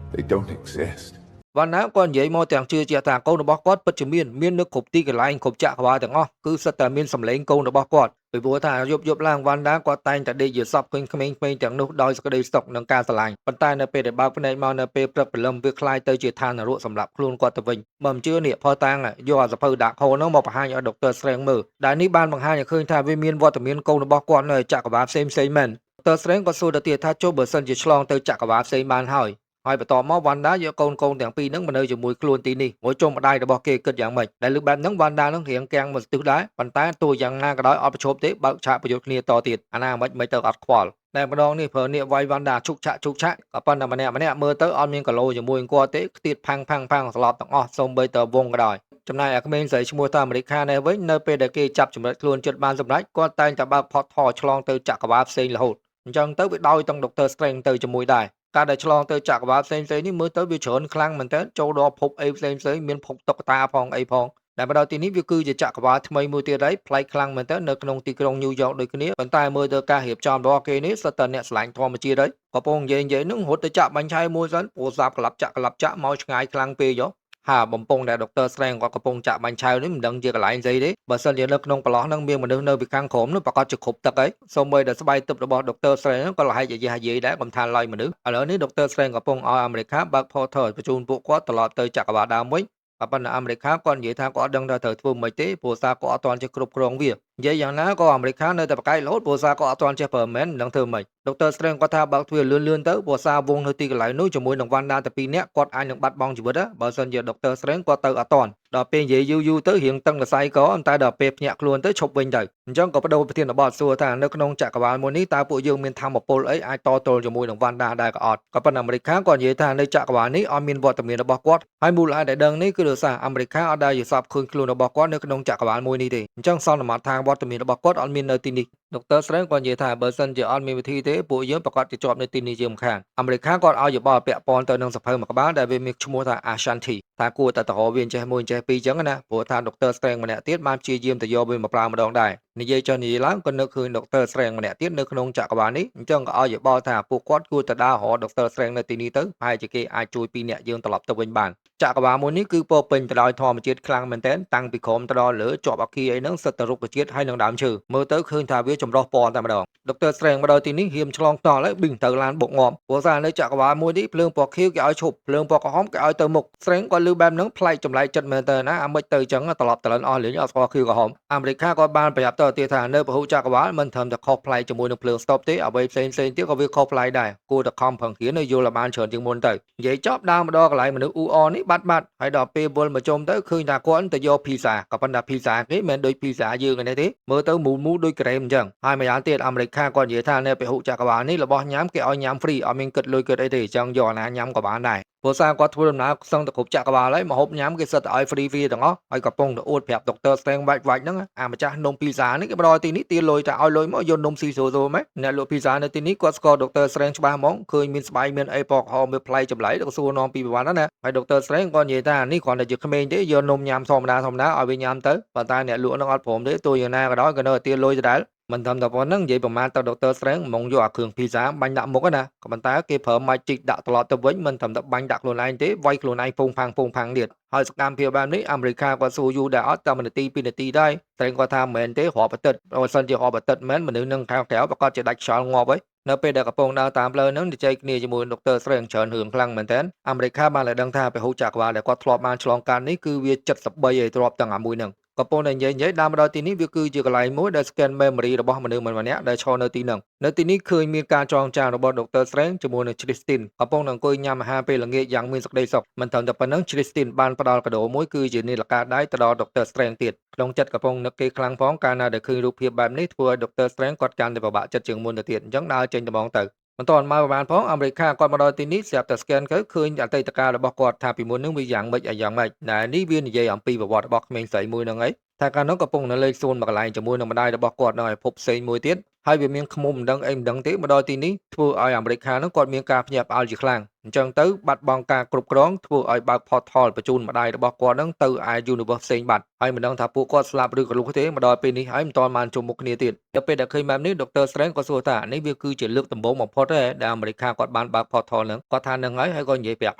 They don't exist. វណ្ណាគាត់និយាយមកទាំងជឿជាក់ថាកូនរបស់គាត់ពិតជាមានមាននៅគ្រប់ទីកន្លែងគ្រប់ចក្រវាលទាំងអស់គឺសុទ្ធតែមានសម្លេងកូនរបស់គាត់ពីព្រោះថាយប់យប់ឡើងវ៉ាន់ដាគាត់តែងតែដេកយល់សប្តិឃើញក្មេងៗទាំងនោះដោយសេចក្តីសុខនិងការស្រឡាញ់ប៉ុន្តែនៅពេលដែលបើកភ្នែកមកនៅពេលព្រឹកព្រលឹមវាក្លាយទៅជាឋាននរកសម្រាប់ខ្លួនគាត់ទៅវិញបើមិនជឿនេះផតាំងយកអាសភៅដាក់ខោនោះមកបង្ហាញឲ្យ Doctor Strange មើលដែលនេះបានបង្ហាញឲ្យឃើញថាវាមានវត្តមានកូនរបស់គាត់នៅចក្រវាលផ្សេងផ្សេងមែន Doctor Strange ក៏សួរទៅទៀតថាចុះបើសិនជាឆ្លងទៅចក្រវាលផ្សេងបានហើយហើយបន្ទាប់មកវ៉ាន់ដាយកកូនកូនទាំងពីរហ្នឹងមកនៅជាមួយខ្លួនទីនេះមួយជុំម្ដាយរបស់គេគិតយ៉ាងម៉េចដែលលើកបែបហ្នឹងវ៉ាន់ដាហ្នឹងរៀងកាំងមកស្ទុះដែរប៉ុន្តែទោះយ៉ាងណាក៏ដោយអត់ប្រឈប់ទេបើកឆាកប្រយុទ្ធគ្នាតទៀតអាណាមិនមិនទៅអត់ខ្វល់តែម្ដងនេះប្រើនាគវាយវ៉ាន់ដាឈុកឆាក់ឈុកឆាក់ក៏ប៉ុន្តែម្នាក់ម្នាក់មើលទៅអត់មានគីឡូជាមួយគាត់ទេខ្ទាតផាំងផាំងផាំងស្លាប់ទាំងអស់សូម្បីតែវងក៏ដោយចំណែកអាក្មេងស្រីឈ្មោះថាអាមេរិកានេះវិញនៅពេលដែលគេចាប់ចំណិតខ្លួនចិត្តបានសម្រេចគាត់តែងតែបើក portal ឆ្លងទៅចក្រវាលផ្សេងរហូតអញ្ចឹងទៅវាដោយទាំង Doctor Strange ទៅជាមួយដែរការដែលឆ្លងទៅចក្រវាលផ្សេងៗនេះមើលទៅវាច្រើនខ្លាំងមែនតើចូលដល់ភពអីផ្សេងផ្សេងមានភពតុក្កតាផងអីផងដែលមកដល់ទីនេះវាគឺជាចក្រវាលថ្មីមួយទៀតហើយប្លែកខ្លាំងមែនតើនៅក្នុងទីក្រុងញូវយ៉កដូចគ្នាប៉ុន្តែមើលទៅការរៀបចំរបស់គេនេះសុទ្ធតែអ្នកស្រឡាញ់ធម្មជាតិហើយកំពុងនិយាយនិយាយនឹងរត់ទៅចាក់បាញ់ឆៃមួយសិនព្រោះសាបក្លាប់ចាក់ក្លាប់ចាក់មកឆ្ងាយខ្លាំងពេកយោហាបំពង់ដែល Doctor Strange គាត់កំពុងចាក់បាញ់ឆាវនេះមិនដឹងជាកន្លែងស្អីទេបើសិនជានៅក្នុងប្រឡោះហ្នឹងមានមនុស្សនៅពីខាងក្រោមនោះប្រកាសជាគ្រប់ទឹកហើយសូម្បីតែស្បែកទឹករបស់ Doctor Strange ហ្នឹងក៏លហែកយាយយាយដែរកុំថាឡើយមនុស្សឥឡូវនេះ Doctor Strange កំពុងឲ្យអាមេរិកបើក portal បញ្ជូនពួកគាត់ត្រឡប់ទៅចក្រវាលដើមវិញប៉ុន្តែអាមេរិកគាត់និយាយថាគាត់អត់ដឹងថាត្រូវធ្វើម៉េចទេព្រោះសារគាត់អត់ទាន់ចេះគ្រប់គ្រងវានិយាយយ៉ាងណាក៏អាមេរិកនៅតែប្រកែករហូតព្រោះសារគាត់អត់ទាន់ចេះប្រើមែនមិនដឹងធ្វើម៉េច Doctor Strange គាត់ថាបើកទ្វារលឿនលឿនទៅព្រោះសារវងនៅទីកន្លែងនោះជាមួយនឹងវ៉ាន់ដាតែពីរនាក់គាត់អាចនឹងបាត់បង់ជីវិតបើសិនជា Doctor Strange គាត់ទៅអត់ទាន់ដល់ពេលនិយាយយូរយូរទៅរៀងតឹងសរសៃកតែដល់ពេលភ្ញាក់ខ្លួនទៅឈប់វិញទៅអញ្ចឹងក៏បដូរប្រធានបទសួរថានៅក្នុងចក្រវាលមួយនេះតើពួកយើងមានធម៌ពលអីអាចតទល់ជាមួយនឹងវ៉ាន់ដាដែរក៏អត់ក៏ប៉ុន្តែអាមេរិកគាត់និយាយថានៅចក្រវាលនេះអត់មានវត្តមានរបស់គាត់ហើយមូលហេតុដែលដឹងនេះគឺដោយសារអាមេរិកអត់ដែលយល់សប្តិឃើញខ្លួនរបស់គាត់នៅក្នុងចក្រវាលមួយនេះទេអញ្ចឹងសន្មតថាវត្តមានរបស់គាត់អត់មាននៅទីនេះ Doctor Strange គាត់និយាយថាបើសិនជាអត់មានវិធីទេពួកយើងប្រកាសជាជាប់នៅទីនេះជាមិនខានអាមេរិកគាត់ឲ្យយោបល់ពាក់ព័ន្ធទៅនឹងសភៅមួយក្បាលដែលវាមានឈ្មោះថា Ashanti ថាគួរតែទៅរកវាចេះមួយចេះពីរចឹងណាព្រោះថា Doctor Strange ម្នាក់ទៀតបានព្យាយាមទៅយកវាមកប្រើម្ដងដែរនិយាយចុះនិយាយឡើងក៏នឹកឃើញ Doctor Strange ម្នាក់ទៀតនៅក្នុងចក្រវាលនេះអញ្ចឹងក៏ឲ្យយោបល់ថាពួកគាត់គួរតែដើររក Doctor Strange នៅទីនេះទៅប្រហែលជាគេអាចជួយពីរនាក់យើងត្រឡប់ទៅវិញបានចក្រវាលមួយនេះគឺពោពេញទៅដោយធម្មជាតិខ្លាំងមែនទែនតាំងពីក្រោមទៅដល់លើជាប់អគារអីហ្នឹងសុទ្ធតែរុក្ខជាតិហើយនឹងដើមឈើមើលទៅឃើញថាវាចម្រុះពណ៌តែម្ដង Doctor Strange មកដល់ទីនេះហ៊ាមឆ្លងថ្នល់ហើយប៊ីងទៅឡានបុកងាប់ព្រោះសារនៅចក្រវាលមួយនេះភ្លើងពណ៌ខៀវគេឲ្យឈប់ភ្លើងពណ៌ក្រហមគេឲ្យទៅមុខ Strange គាត់លឺបែបហ្នឹងប្លែកចម្លែកចិត្តមែនតើណាអាមិនទៅចឹងត្រឡប់ត្រឡិនអស់លេងអត់ស្គាល់ខៀវក្រហមអាមេរិកគាត់បានប្រាប់ទៅទៀតថានៅពហុចក្រវាលមិនត្រឹមតែខុសប្លែកជាមួយនឹងភ្លើង stop ទេអ្វីផ្សេងផ្សេងទៀតក៏វាខុសប្លែកដែរគួរតែខំប្រឹងរៀនឲ្យយល់ឲ្យបានច្រើនជាងមុនទៅនិយាយចប់ដើរមកដល់កន្លែងមនុស្សអ៊ូអនេះបាត់បាត់ហើយដល់ពេលវិលមកជុំទៅឃើញថាគាត់ទៅយកភីសាក៏ប៉ុន្តែភីសាគេមិនដូចភីសាយើងនេះទេមើលទៅមូលមូលដូចក្រែមអញ្ចឹងហើយម្យ៉ាងទៀតអាមេរិកគាត់និយាយថានៅពហុចក្រវាលនេះរបស់ញ៉ាំគេឲ្យញ៉ាំ free អត់មានគិតលុយគិតអីទេអញ្ចឹងយកអាណាញ៉ាំក៏បានដែរ ព្រោះសារគាត់ធ្វើដំណើរសឹងតែគ្រប់ចក្រវាលហើយមកហូបញ៉ាំគេសិតតែឲ្យ free free ទាំងអស់ហើយកំពុងតែអួតប្រាប់ Doctor Strange វាច់វាច់ហ្នឹងអាម្ចាស់នំភីសានេះគេមកដល់ទីនេះទាលុយតែឲ្យលុយមកយកនំស៊ីស្រួលៗម៉េចអ្នកលក់ភីសានៅទីនេះគាត់ស្គាល់ Doctor Strange ច្បាស់ហ្មងឃើញមានស្បែកមានអីពណ៌ក្រហមវាប្លែកចម្លែកក៏សួរនាំពីប្រវត្តិហ្នឹងណាហើយ Doctor Strange គាត់និយាយថានេះគ្រាន់តែជាក្មេងទេយកនំញ៉ាំធម្មតាធម្មតាឲ្យវាញ៉ាំទៅប៉ុន្តែអ្នកលក់ហ្នឹងអត់ព្រមទេទោះយ៉ាងណាក៏ដោយក៏នៅតែទាលុយដដែលមិនត្រឹមតែប៉ុណ្្នឹងនិយាយប្រមាណទៅ Doctor Strange ហ្មងយកអាគ្រឿងភីសាបាញ់ដាក់មុខណាក៏ប៉ុន្តែគេប្រើ magic ដាក់ត្រឡប់ទៅវិញមិនត្រឹមតែបាញ់ដាក់ខ្លួនឯងទេវាយខ្លួនឯងពងផាំងពងផាំងទៀតហើយសកម្មភាពបែបនេះអាមេរិកគាត់សួរយូរដែរអត់តែមួយនាទីពីរនាទីដែរ Strange គាត់ថាមិនមែនទេរាប់អាទិត្យបើសិនជារាប់អាទិត្យមែនមនុស្សនឹងខាងក្រៅប្រកាសជាដាច់ខ្យល់ងាប់ហើយនៅពេលដែលកំពុងដើរតាមផ្លូវហ្នឹងជជែកគ្នាជាមួយ Doctor Strange ច្រើនរឿងខ្លាំងមែនទែនអាមេរិកបានឲ្យដឹងថាពហុចក្រវាលដែលគាត់ធ្លាប់បានឆ្លងកាត់នេះគឺវា73ឯទ្របទាំងអាមួយហ្នឹងកំពុងតែនិយាយនិយាយដើមមកដល់ទីនេះវាគឺជាកន្លែងមួយដែល scan memory របស់មនុស្សម្នាក់ដែលឈរនៅទីហ្នឹងនៅទីនេះឃើញមានការចងចាំរបស់ Doctor Strange ជាមួយនឹង Christine កំពុងតែអង្គុយញ៉ាំអាហារពេលល្ងាចយ៉ាងមានសេចក្តីសុខមិនត្រឹមតែប៉ុណ្្នឹង Christine បានផ្ដល់កាដូមួយគឺជានាឡិកាដៃទៅដល់ Doctor Strange ទៀតក្នុងចិត្តកំពុងនឹកគេខ្លាំងផងកាលណាដែលឃើញរូបភាពបែបនេះធ្វើឲ្យ Doctor Strange គាត់កាន់តែពិបាកចិត្តជាងមុនទៅទៀតអញ្ចឹងដើរចេញត្មងទៅមិនតន់មកប្រហែលផងអាមេរិកគាត់មកដល់ទីនេះស្រាប់តែ scan ទៅឃើញអតីតកាលរបស់គាត់ថាពីមុននឹងវាយ៉ាងម៉េចឲ្យយ៉ាងម៉េចណែនេះវានិយាយអំពីប្រវត្តិរបស់ក្មេងស្រីមួយហ្នឹងឯងថាកាលនោះកំពុងនៅលេខសួនមួយកន្លែងជាមួយនឹងម្ដាយរបស់គាត់នៅឯភពផ្សេងមួយទៀតហើយវាមានឃ្មុំមិនដឹងអីមិនដឹងទេមកដល់ទីនេះធ្វើឲ្យអាមេរិកហ្នឹងគាត់មានការភ្ញាក់ផ្អើលជាខ្លាំងអញ្ចឹងទៅបាត់បង់ការគ្រប់គ្រងធ្វើឲ្យបើក portal បញ្ជូនម្ដាយរបស់គាត់ហ្នឹងទៅឯ universe ផ្សេងបាត់ហើយមិនដឹងថាពួកគាត់ស្លាប់ឬក៏លុះទេមកដល់ពេលនេះហើយមិនទាន់បានជួបមុខគ្នាទៀតដល់ពេលដែលឃើញបែបនេះ Doctor Strange ក៏សួរថានេះវាគឺជាលើកដំបូងបំផុតទេដែលអាមេរិកគាត់បានបើក portal ហ្នឹងគាត់ថានឹងហើយហើយក៏និយាយប្រាប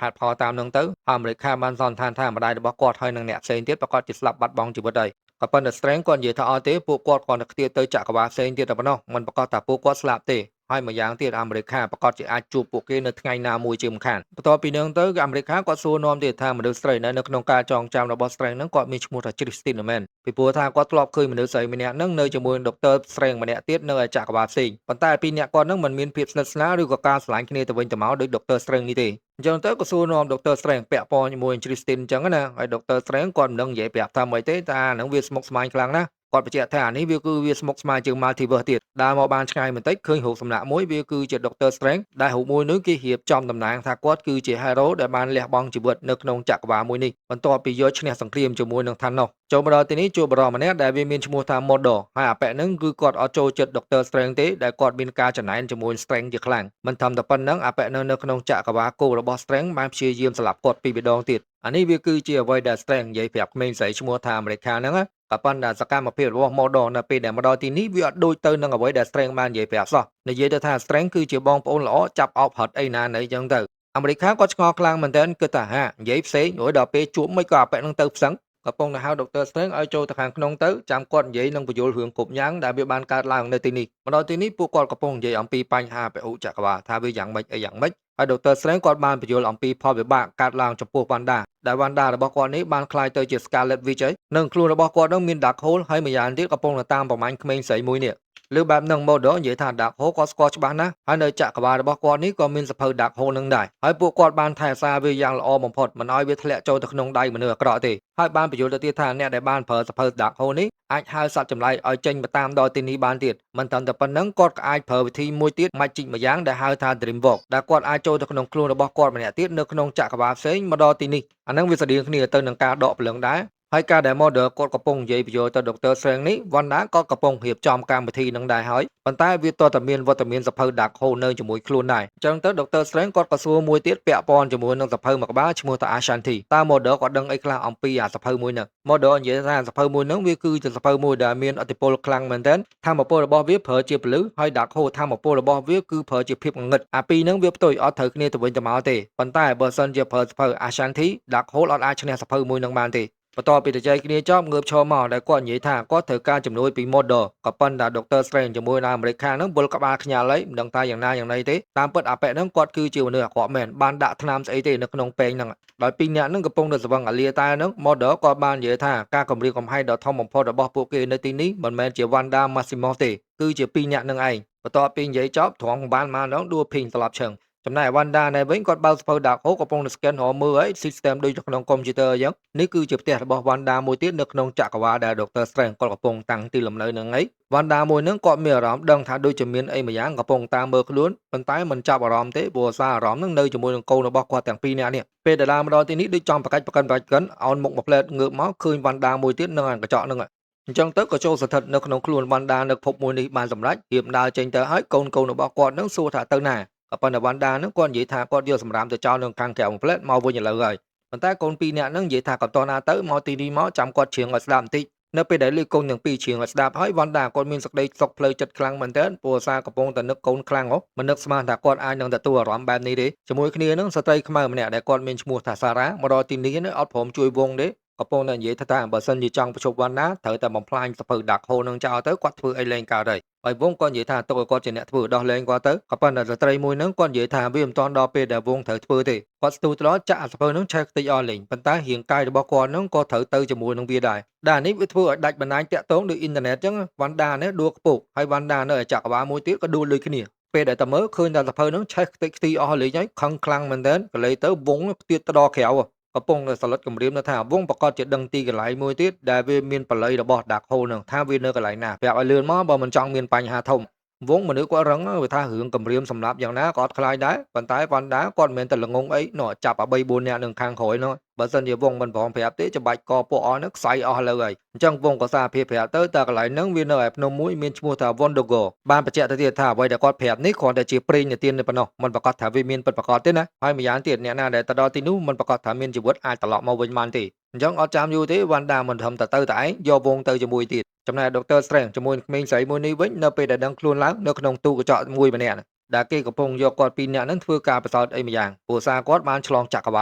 ់ហេតុផលតាមហ្នឹងទៅអាមេរិកបានសន្និដ្ឋានថាម្ដាយរបស់គាត់ហើយនិងអ្នកផ្សេងទៀតប្រកាសជាស្លាប់បាត់បង់ជីវិតហើយក៏ប៉ុន្តែ Strange គាត់និយាយថាអត់ទេពួកគាត់គ្រាន់តែខ្ទាតទៅចក្រវាលផ្សេងទៀតតែប៉ុណ្ណោះមិនប្រកាសថាពួកគាត់ស្លាប់ទេហើយម្យ៉ាងទៀតអាមេរិកប្រកាសជាអាចជួបពួកគេនៅថ្ងៃណាមួយជាមិនខានបន្ទាប់ពីនឹងទៅអាមេរិកគាត់សួរនាំទៀតថាមនុស្សស្រីនៅក្នុងការចងចាំរបស់ Strange ហ្នឹងគាត់មានឈ្មោះថា Christine មែនពីព្រោះថាគាត់ធ្លាប់ឃើញមនុស្សស្រីម្នាក់ហ្នឹងនៅជាមួយ Doctor Strange ម្នាក់ទៀតនៅឯចក្រវាលផ្សេងប៉ុន្តែពីរនាក់គាត់ហ្នឹងមិនមានភាពស្និទ្ធស្នាលឬក៏ការស្រឡាញ់គ្នាទៅវិញទៅមកដូច Doctor Strange នេះទេអញ្ចឹងទៅក៏សួរនាំ Doctor Strange ពាក់ព័ន្ធជាមួយ Christine អញ្ចឹងណាហើយ Doctor Strange គាត់មិនដឹងនិយាយប្រាប់ថាម៉េចទេថាហ្នឹងវាស្មុគស្មាញខ្លាំងណាស់គាត់បញ្ជាក់ថាអានេះវាគឺវាស្មុគស្មាញជាង Multiverse ទៀតដើរមកបានឆ្ងាយបន្តិចឃើញរូបសំណាកមួយវាគឺជា Doctor Strange ដែលរូបមួយនោះគេរៀបចំតំណាងថាគាត់គឺជា hero ដែលបានលះបង់ជីវិតនៅក្នុងចក្រវាលមួយនេះបន្ទាប់ពីយកឈ្នះសង្គ្រាមជាមួយនឹង Thanos ចូលមកដល់ទីនេះជួបបរិសម្នាក់ដែលវាមានឈ្មោះថា Mordo ហើយអាប៉ែហ្នឹងគឺគាត់អត់ចូលចិត្ត Doctor Strange ទេដែលគាត់មានការចំណែនជាមួយ Strange ជាខ្លាំងមិនធំតែប៉ុណ្្នឹងអាប៉ែនៅក្នុងចក្រវាលគោរបស់ Strange បានព្យាយាមសម្លាប់គាត់ពីរដងទៀតអានេះវាគឺជាអ្វីដែល Strange និយាយប្រាប់ក្មេងស្រីឈ្មោះថាអាមេរិកហ្នឹងណាក៏ប៉ុន្តែសកម្មភាពរបស់ Mordo នៅពេលដែលមកដល់ទីនេះវាអត់ដូចទៅនឹងអ្វីដែល Strange បាននិយាយប្រាប់សោះនិយាយទៅថា Strange គឺជាបងប្អូនល្អចាប់អោបហត់អីណាណីចឹងទៅអាមេរិកគាត់ឆ្ងល់ខ្លាំងមែនទែនគិតថាហានិយាយផ្សេងរួចដល់ពេលជួបមិនក៏អាប៉ែនឹងទៅផ្សឹងកំពុងតែហៅ Doctor Strange ឲ្យចូលទៅខាងក្នុងទៅចាំគាត់និយាយនឹងបញ្យល់រឿងគ្រប់យ៉ាងដែលវាបានកើតឡើងនៅទីនេះមកដល់ទីនេះពួកគាត់កំពុងនិយាយអំពីបញ្ហាពហុចក្រវាលថាវាយ៉ាងម៉េចអីយ៉ាងម៉េចហើយ Doctor Strange គាត់បានបញ្យល់អំពីផលវិបាកកើតឡើងចំពោះ Wanda ដែល Wanda របស់គាត់នេះបានក្លាយទៅជា Scarlet Witch ហើយនិងខ្លួនរបស់គាត់នឹងមាន Darkhold ហើយម្យ៉ាងទៀតកំពុងតែតាមប្រមាញ់ក្មេងស្រីមួយនេះលើបែបហ្នឹង Mordo និយាយថា Darkhold គាត់ស្គាល់ច្បាស់ណាស់ហើយនៅចក្រវាលរបស់គាត់នេះក៏មានសភៅ Darkhold នឹងដែរហើយពួកគាត់បានថែរក្សាវាយ៉ាងល្អបំផុតមិនឲ្យវាធ្លាក់ចូលទៅក្នុងដៃមនុស្សអាក្រក់ទេហើយបានបញ្យល់ទៅទៀតថាអ្នកដែលបានប្រើសភៅ Darkhold នេះអាចហៅសត្វចម្លែកឲ្យចេញមកតាមដល់ទីនេះបានទៀតមិនត្រឹមតែប៉ុណ្្នឹងគាត់ក៏អាចប្រើវិធីមួយទៀត magic មួយយ៉ាងដែលហៅថា Dream Walk ដែលគាត់អាចចូលទៅក្នុងខ្លួនរបស់គាត់ម្នាក់ទៀតនៅក្នុងចក្រវាលផ្សេងមកដល់ទីនេះអាហ្នឹងវាស្តៀងគ្នាទៅនឹងការដកព្រលឹងដែរហើយការដែល Mordo គាត់កំពុងនិយាយបញ្យល់ទៅ Doctor Strange នេះ Wanda ក៏កំពុងរៀបចំកម្មវិធីនឹងដែរហើយប៉ុន្តែវាតតែមានវត្តមានសភៅ Darkhold នៅជាមួយខ្លួនដែរអញ្ចឹងទៅ Doctor Strange គាត់ក៏សួរមួយទៀតពាក់ព័ន្ធជាមួយនឹងសភៅមួយក្បាលឈ្មោះថា Ashanti តើ Mordo គាត់ដឹងអីខ្លះអំពីអាសភៅមួយហ្នឹង Mordo និយាយថាសភៅមួយហ្នឹងវាគឺជាសភៅមួយដែលមានឥទ្ធិពលខ្លាំងមែនទែនធម្មពលរបស់វាប្រើជាពលឺហើយ Darkhold ធម្មពលរបស់វាគឺប្រើជាភាពងងឹតអាពីរហ្នឹងវាផ្ទុយអត់ត្រូវគ្នាទៅវិញទៅមកទេប៉ុន្តែបើសិនជាប្រើសភៅ Ashanti Darkhold អត់អាចឈ្នះសភៅមួយហ្នឹងបានទេបន្ទាប់ពីជជែកគ្នាចប់ងើបឈរមកដែលគាត់និយាយថាគាត់ត្រូវការជំនួយពី Mordo ក៏ប៉ុន្តែ Doctor Strange ជាមួយនឹងអាមេរិកហ្នឹងវិលក្បាលខ្ញាល់ហើយមិនដឹងថាយ៉ាងណាយ៉ាងណីទេតាមពិតអាប៉ែហ្នឹងគាត់គឺជាមនុស្សអាក្រក់មែនបានដាក់ថ្នាំស្អីទេនៅក្នុងពែងហ្នឹងដោយពីរនាក់ហ្នឹងកំពុងតែស្វឹងអាលាតែហ្នឹង Mordo ក៏បាននិយាយថាការគម្រាមកំហែងដ៏ធំបំផុតរបស់ពួកគេនៅទីនេះមិនមែនជា Wanda Maximoff ទេគឺជាពីរនាក់នឹងឯងបន្ទាប់ពីនិយាយចប់ត្រង់បានមកដងដួលភីងស្លាប់ឈឹង។ ចំណែក Wanda ណែវិញគាត់បើកសៀវភៅ Darkhold កំពុងតែ scan រកមើលហើយ system ដូចនៅក្នុង computer អញ្ចឹងនេះគឺជាផ្ទះរបស់ Wanda មួយទៀតនៅក្នុងចក្រវាលដែល Doctor Strange គាត់កំពុងតាំងទីលំនៅនឹងឯង Wanda មួយហ្នឹងគាត់មានអារម្មណ៍ដឹងថាដូចជាមានអីមួយយ៉ាងកំពុងតាមមើលខ្លួនប៉ុន្តែមិនចាប់អារម្មណ៍ទេព្រោះសារអារម្មណ៍ហ្នឹងនៅជាមួយនឹងកូនរបស់គាត់ទាំងពីរនាក់នេះពេលដែលឡើងមកដល់ទីនេះដូចចង់ប្រកាច់ប្រកិនប្រកាច់កិនអោនមុខមួយផ្លែតងើបមកឃើញ Wanda មួយទៀតនៅអាកញ្ចក់ហ្នឹងអញ្ចឹងទៅក៏ចូលស្ថិតនៅក្នុងខ្លួនវ៉ាន់ដានៅភពមួយនេះបានសម្រេចរៀបដើរចេញទៅហើយកូនកូនរបស់គាត់នឹងសួរថាទៅណាក៏ប៉ុន្តែវ៉ាន់ដានឹងគាត់និយាយថាគាត់យកសម្រាមទៅចោលនៅខាងក្រៅមួយផ្លែតមកវិញឥឡូវហើយប៉ុន្តែកូនពីរនាក់នឹងនិយាយថាក៏តណាទៅមកទីនេះមកចាំគាត់ច្រៀងឲ្យស្ដាប់បន្តិចនៅពេលដែលលឺកូនទាំងពីរច្រៀងឲ្យស្ដាប់ហើយវ៉ាន់ដាគាត់មានសក្តីសុខផ្លូវចិត្តខ្លាំងមែនទែនព្រោះសារកំពុងតែនឹកកូនខ្លាំងហ៎មិននឹកស្មានថាគាត់អាចនឹងទទួលអារម្មណ៍បែបនេះទេជាមួយគ្នានឹងស្ត្រីខ្មៅម្នាក់ដែលគាត់មានឈ្មោះថាសារ៉ាមកដល់ទីនេះអត់ព្រមជួយវងទេកំពុងតែនិយាយថាបើសិនជាចង់ប្រជុំវណ្ណាត្រូវតែបំផ្លាញសៀវភៅ Darkhold នឹងចោលទៅគាត់ធ្វើអីលែងកើតហើយហើយវងគាត់និយាយថាទុកឲ្យគាត់ជាអ្នកធ្វើដោះលែងគាត់ទៅក៏ប៉ុន្តែស្ត្រីមួយហ្នឹងគាត់និយាយថាវាមិនទាន់ដល់ពេលដែលវងត្រូវធ្វើទេគាត់ស្ទូត្រចាក់អាសៀវភៅហ្នឹងឆេះខ្ទេចអស់លេងប៉ុន្តែរាងកាយរបស់គាត់ហ្នឹងក៏ត្រូវទៅជាមួយនឹងវាដែរដែលនេះវាធ្វើឲ្យដាច់បណ្ដាញតាក់ទងដូចអ៊ីនធឺណិតចឹងវ៉ាន់ដានេះដួលខ្ពស់ហើយវ៉ាន់ដានៅឯចក្រវាលមួយទៀតក៏ដួលដូចគ្នាពេលដែលតែមើលឃើញតែសៀវភៅហ្នឹងឆេះខ្ទេចខ្ទីអស់លេងហើយខឹងខ្លាំងមែនទែនកលេទៅវងផ្ទៀតទៅដល់ក្រៅកំពុងតែសន្លត់គម្រាមថាវងប្រកាសជាដឹងទីកន្លែងមួយទៀតដែលវាមានបល័យរបស់ Darkhold នឹងថាវានៅកន្លែងណាប្រាប់ឲ្យលឿនមកបើមិនចង់មានបញ្ហាធំវងមនុស្សគាត់រឹងវាថារឿងគម្រាមសម្លាប់យ៉ាងណាក៏អត់ខ្លាចដែរប៉ុន្តែវ៉ាន់ដាគាត់មិនមែនតែល្ងងអីណោះចាប់អា3 4នាក់នឹងខាងក្រោយនោះបើសិនជាវងមិនព្រមប្រាប់ទេច្បាច់កពួកអស់ហ្នឹងខ្សែអស់លើហើយអញ្ចឹងវងក៏សារភាពប្រាប់ទៅតើកន្លែងហ្នឹងវានៅឯភ្នំមួយមានឈ្មោះថា Wundagore បានបញ្ជាក់ទៅទៀតថាអ្វីដែលគាត់ប្រាប់នេះគ្រាន់តែជាព្រេងនិទានប៉ុណ្ណោះមិនប្រកាសថាវាមានពិតប្រាកដទេណាហើយម្យ៉ាងទៀតអ្នកណាដែលទៅដល់ទីនោះមិនប្រកាសថាមានជីវិតអាចត្រឡប់មកវិញបានទេអញ្ចឹងអត់ចាំយូរទេវ៉ាន់ដាមិនត្រឹមតែទៅតែឯងយកវងទៅជាមួយទៀតចំណែក Dr. Strange ជាមួយនឹងក្មេងស្រីមួយនេះវិញនៅពេលដែលដឹងខ្លួនឡើងនៅក្នុងទូកញ្ចក់មួយម្នាក់ដែលគេកំពុងយកគាត់ពីរនាក់ហ្នឹងធ្វើការពិសោធន៍អីម្យ៉ាងព្រោះសារគាត់បានឆ្លងចក្រវា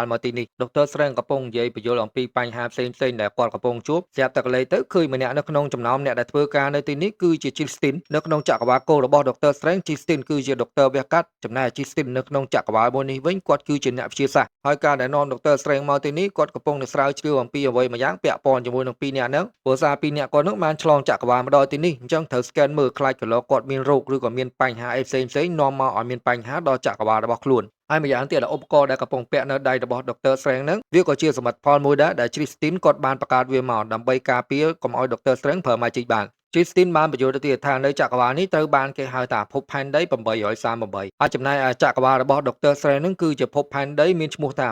លមកទីនេះ Dr. Strange កំពុងនិយាយបញ្យល់អំពីបញ្ហាផ្សេងផ្សេងដែលគាត់កំពុងជួបស្រាប់តែកលេទៅឃើញម្នាក់នៅក្នុងចំណោមអ្នកដែលធ្វើការនៅទីនេះគឺជា Justin នៅក្នុងចក្រវាលគោលរបស់ Dr. Strange Justin គឺជា Dr. វះកាត់ចំណែក Justin នៅក្នុងចក្រវាលមួយនេះវិញគាត់គឺជាអ្នកវិទ្យាសាស្ត្រហើយការដែលនាំ Dr. Strange មកទីនេះគាត់កំពុងតែស្រាវជ្រាវអំពីអ្វីមួយយ៉ាងពាក់ព័ន្ធជាមួយនឹងពីរនាក់ហ្នឹងព្រោះសារពីរនាក់គាត់ហ្នឹងបានឆ្លងចក្រវាលមកដល់ទីនេះអញ្ចឹងត្រូវ scan មើលខ្លាចកន្លងគាត់មានរោគឬក៏មានបញ្ហាអីផ្សេងផ្សេងនាំមកឲ្យមានបញ្ហាដល់ចក្រវាលរបស់ខ្លួនហើយម្យ៉ាងទៀតឧបករណ៍ដែលកំពុងពាក់នៅដៃរបស់ Dr. Strange ហ្នឹងវាក៏ជាសមិទ្ធផលមួយដែរដែល Christine គាត់បានបង្កើតវាមកដើម្បីការពារកុំឲ្យ Dr. Strange ប្រើ magic បាន Christine បានបញ្យល់ទៅទៀតថានៅចក្រវាលនេះត្រូវបានគេហៅថាភពផែនដី838ហើយចំណែកឯចក្រវាលរបស់ Dr. Strange ហ្នឹងគឺជាភពផែនដីមានឈ្មោះថា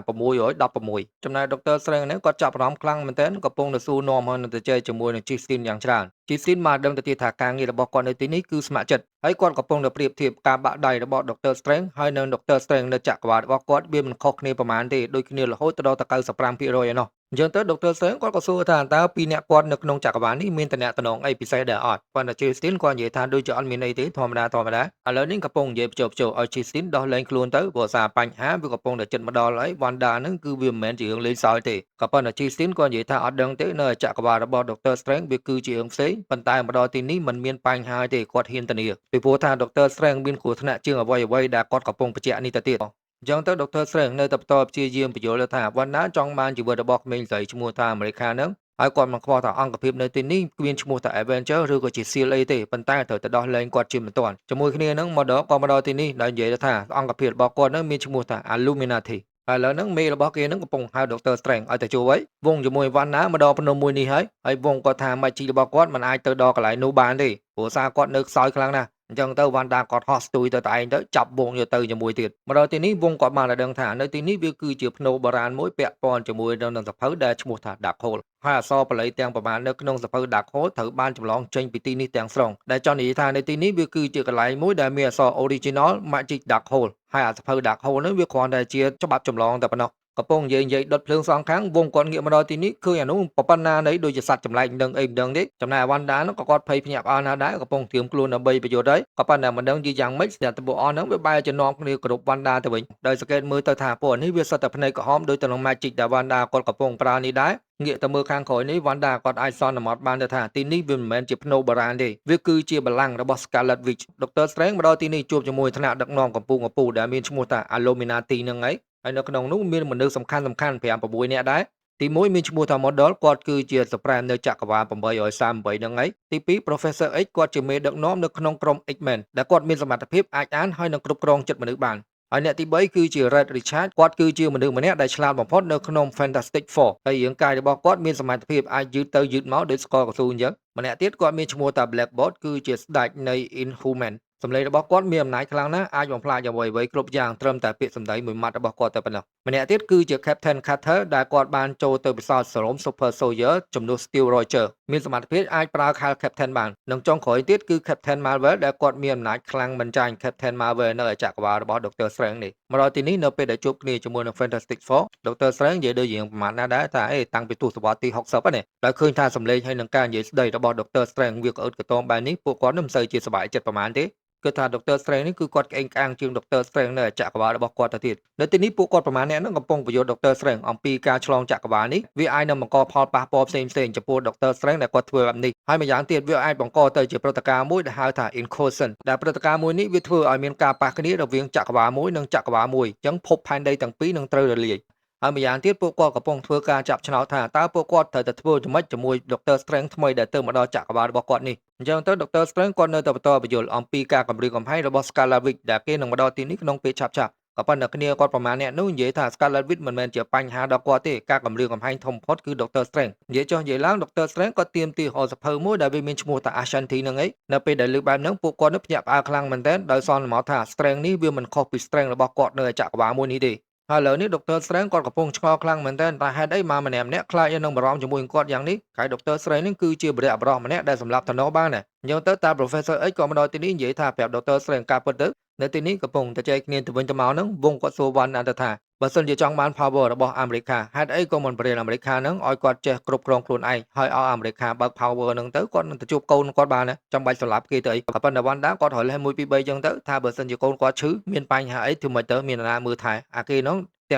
616ចំណែក Dr. Strange ហ្នឹងគាត់ចាប់អារម្មណ៍ខ្លាំងមែនទែនកំពុងតែសួរនាំហើយនឹងទៅជែកជាមួយនឹង Christine យ៉ាងច្រើន Christine បានដឹងទៅទៀតថាការងាររបស់គាត់នៅទីនេះគឺស្ម័គ្រចិត្តហើយគាត់កំពុងតែប្រៀបធៀបការបាក់ដៃរបស់ Dr. Strange ហើយនិង Dr. Strange នៅចក្រវាលរបស់គាត់វាមិនខុសគ្នាប្រហែលទេដូចគ្នារហូតដល់ទៅ95%ឯណោះអញ្ចឹងទៅ Dr. Strange គាត់ក៏សួរថាតើពីរនាក់គាត់នៅក្នុងចក្រវាលនេះមានតំណែងអីពិសេសដែរអត់ប៉ុន្តែ Christine គាត់និយាយថាដូចជាអត់មានអីទេធម្មតាធម្មតាឥឡូវនេះកំពុងនិយាយបញ្ចុះបញ្ចូលឲ្យ Christine ដោះលែងខ្លួនទៅព្រោះសារបញ្ហាវាកំពុងតែចិត្តមកដល់ហើយ Wanda ហ្នឹងគឺវាមិនមែនជារឿងលេងសើចទេក៏ប៉ុន្តែ Christine គាត់និយាយថាអត់ដឹងទេនៅចក្រវាលរបស់ Dr. Strange វាគឺជារឿងផ្សេងប៉ុន្តែមកដល់ទីនេះมันមានបញ្ហាទេគាត់ហ៊ានធានាពីព្រោះថា Dr. Strange មានគ្រោះថ្នាក់ជាងអ្វីអ្វីដែលគាត់កំពុងបញ្ជាក់នេះទៅទៀតអញ្ចឹងទៅ Dr. Strange នៅតែបន្តព្យាយាមបញ្យល់ថាវណ្ណាចង់បានជីវិតរបស់ក្មេងស្រីឈ្មោះថាអាមេរិកាហ្នឹងហើយគាត់មិនខ្វល់ថាអង្គភាពនៅទីនេះមានឈ្មោះថា Avenger ឬក៏ជា SEAL អីទេប៉ុន្តែត្រូវតែដោះលែងគាត់ជាបន្ទាន់ជាមួយគ្នាហ្នឹងមកដល់ក៏មកដល់ទីនេះដោយនិយាយថាអង្គភាពរបស់គាត់ហ្នឹងមានឈ្មោះថា Illuminati ហើយឥឡូវហ្នឹងមេរបស់គេហ្នឹងកំពុងហៅ Dr. Strange ឲ្យទៅជួយវងជាមួយវ៉ាន់ណាមកដល់ភ្នំមួយនេះហើយហើយវងគាត់ថា magic របស់គាត់មិនអាចទៅដល់កន្លែងនោះបានទេព្រោះសារគាត់នៅខ្សោយខ្លាំងណាស់អញ្ចឹងទៅវ៉ាន់ដាគាត់ហោះស្ទួយទៅតែឯងទៅចាប់វងយកទៅជាមួយទៀតមកដល់ទីនេះវងគាត់បានដឹងថានៅទីនេះវាគឺជាភ្នូបុរាណមួយពាក់ព័ន្ធជាមួយនឹងសៀវភៅដែលឈ្មោះថា Darkhold ហើយអក្សរបល័យទាំងប្រមាណនៅក្នុងសៀវភៅ Darkhold ត្រូវបានចម្លងចេញពីទីនេះទាំងស្រុងដែលចង់និយាយថានៅទីនេះវាគឺជាកន្លែងមួយដែលមានអក្សរ Original Magic Darkhold ហើយអាសៀវភៅ Darkhold ហ្នឹងវាគ្រាន់តែជាច្បាប់ចម្លងតែប៉ុណ្ណោះកំពុងនិយាយនិយាយដុតភ្លើងសងខាងវងគាត់ងាកមកដល់ទីនេះឃើញអានោះប៉ុណ្ណានៃដូចជាសត្វចម្លែកនឹងអីមិនដឹងទេចំណែកអាវ៉ាន់ដានោះក៏គាត់ភ័យភ្ញាក់ផ្អើលណាស់ដែរកំពុងត្រៀមខ្លួនដើម្បីប្រយុទ្ធហើយក៏ប៉ុន្តែមិនដឹងជាយ៉ាងម៉េចស្រាប់តែពួកអស់ហ្នឹងវាបែរជានាំគ្នាគ្រប់វ៉ាន់ដាទៅវិញដោយសង្កេតមើលទៅថាពួកនេះវាសុទ្ធតែភ្នែកក្រហមដូចទៅនឹង Magic ដែលវ៉ាន់ដាគាត់កំពុងប្រើនេះដែរងាកទៅមើលខាងក្រោយនេះវ៉ាន់ដាគាត់អាចសន្មត់បានទៅថាទីនេះវាមិនមែនជាភ្នូបុរាណទេវាគឺជាបលាំងរបស់ Scarlet Witch Dr. Strange មកដល់ទីនេះជួបជាមួយថ្នាក់ដឹកនាំកំពូលកំពូលដែលមានឈ្មោះថា Illuminati ហ្នឹងឯងហើយនៅក្នុងនោះមានមនុស្សសំខាន់សំខាន់5 6នាក់ដែរទី1មានឈ្មោះថា Model គាត់គឺជា Supreme នៅចក្រវាល838ហ្នឹងឯងទី2 Professor X គាត់ជាមេដឹកនាំនៅក្នុងក្រុម X-Men ដែលគាត់មានសមត្ថភាពអាចអានហើយនឹងគ្រប់គ្រងចិត្តមនុស្សបាន។ ហើយអ្នកទី3គឺជា Red Richard គាត់គឺជាមនុស្សម្នាក់ដែលឆ្លាតបំផុតនៅក្នុង Fantastic Four ហើយរាងកាយរបស់គាត់មានសមត្ថភាពអាចយឺតទៅយឺតមកដូចស្ករកៅស៊ូអញ្ចឹងម្នាក់ទៀតគាត់មានឈ្មោះថា Black Bolt គឺជាស្ដេចនៃ Inhuman សម្លេងរបស់គាត់មានអំណាចខ្លាំងណាស់អាចបំផ្លាញអ្វីៗគ្រប់យ៉ាងត្រឹមតែពាក្យសម្ដីមួយម៉ាត់របស់គាត់តែប៉ុណ្ណោះម្នាក់ទៀតគឺជា Captain Carter ដែលគាត់បានចូលទៅពិសោធន៍សេរ៉ូម Super Soldier ជំនួស Steve Rogers មានសមត្ថភាពអាចប្រើខែល Captain បាននិងចុងក្រោយទៀតគឺ Captain Marvel ដែលគាត់មានអំណាចខ្លាំងមិនចាញ់ Captain Marvel នៅឯចក្រវាឡរបស់ Doctor Strange នេះមកដល់ទីនេះនៅពេលដែលជួបគ្នាជាមួយនឹង Fantastic Four Doctor Strange និយាយដូចរៀងប្រមាថណាស់ដែរថាអេតាំងពីទសវត្សរ៍ទី60ហ្នឹងដោយឃើញថាសម្លេងហើយនឹងការនិយាយស្ដីរបស់ Doctor Strange វាក្អឺតក្តងបែបនេះពួកគាត់នឹងមិនសូវជាសប្បាយចិត្តប្រហែលទេគឺថា Doctor Strange នេះគឺគាត់ក្អេងក្អាងជាង Doctor Strange នៅចក្រវាឡរបស់គាត់ទៅទៀតនៅទីនេះពួកគាត់ប្រហែលអ្នកហ្នឹងកំពុងពន្យល់ Doctor Strange អំពីការឆ្លងចក្រវាលនេះវាអាចនឹងបង្កផលប៉ះពាល់ផ្សេងៗចំពោះ Doctor Strange ដែលគាត់ធ្វើបែបនេះហើយម្យ៉ាងទៀតវាអាចបង្កទៅជាព្រឹត្តិការណ៍មួយដែលហៅថា Incursion ដែលព្រឹត្តិការណ៍មួយនេះវាធ្វើឲ្យមានការប៉ះគ្នារវាងចក្រវាលមួយនិងចក្រវាលមួយអញ្ចឹងភពផែនដីទាំងពីរនឹងត្រូវរលាយហើយម្យ៉ាងទៀតពួកគាត់កំពុងធ្វើការចាប់ឆ្នោតថាតើពួកគាត់ត្រូវតែធ្វើយ៉ាងម៉េចជាមួយ Doctor Strange ថ្មីដែលទៅមកដល់ចក្រវាលរបស់គាត់នេះអញ្ចឹងទៅ Doctor Strange គាត់នៅតែបន្តពន្យល់អំពីការគម្រាមកំហែងរបស់ Scarlet Witch ដែលគេនឹងមកដល់ទីនេះក្នុងពេលឆាប់ៗក៏ប៉ុន្តែគ្នាគាត់ប្រហែលអ្នកនោះនិយាយថា Scarlet Witch មិនមែនជាបញ្ហាដល់គាត់ទេការគម្រាមកំហែងធំបំផុតគឺ Doctor Strange និយាយចុះនិយាយឡើង Doctor Strange គាត់ទាមទាររកសៀវភៅមួយដែលវាមានឈ្មោះថា Ashanti ហ្នឹងឯងនៅពេលដែលលើកបែបហ្នឹងពួកគាត់នឹងភ្ញាក់ផ្អើលខ្លាំងមែនទែនដោយសន្មតថា Strange នេះវាមិនខុសពី Strange របស់គាត់នៅឯចក្រវាលមួយនេះទេហើយឥឡូវនេះ Doctor Strange គាត់កំពុងឆ្ងល់ខ្លាំងមែនទែនតែហេតុអីមកម្នាក់ម្នាក់ខ្លាចនឹងបារម្ភជាមួយនឹងគាត់យ៉ាងនេះហើយ Doctor Strange នេះគឺជាវីរៈបុរសម្នាក់ដែលសម្លាប់ Thanos បានណាអញ្ចឹងទៅតា Professor X ក៏មកដល់ទីនេះនិយាយថាប្រាប់ Doctor Strange ការពិតទៅនៅទីនេះកំពុងតែចែកគ្នាទៅវិញទៅមកហ្នឹងវងគាត់សួរវ៉ាន់អានទៅថាបើសិនជាចង់បាន power របស់អាមេរិកហេតុអីក៏មិនបរៀនអាមេរិកហ្នឹងឲ្យគាត់ចេះគ្រប់គ្រងខ្លួនឯងហើយឲ្យអាមេរិកបើក power ហ្នឹងទៅគាត់នឹងទៅជួបកូនគាត់បានណាចាំបាច់សម្លាប់គេទៅអីក៏ប៉ុន្តែវ៉ាន់ដាគាត់រកលេស1 2 3ចឹងទៅថាបើសិនជាកូនគាត់ឈឺមានបញ្ហាអីធ្វើម៉េចទៅមាននរណាមើលថែអាគេហ្នឹងទា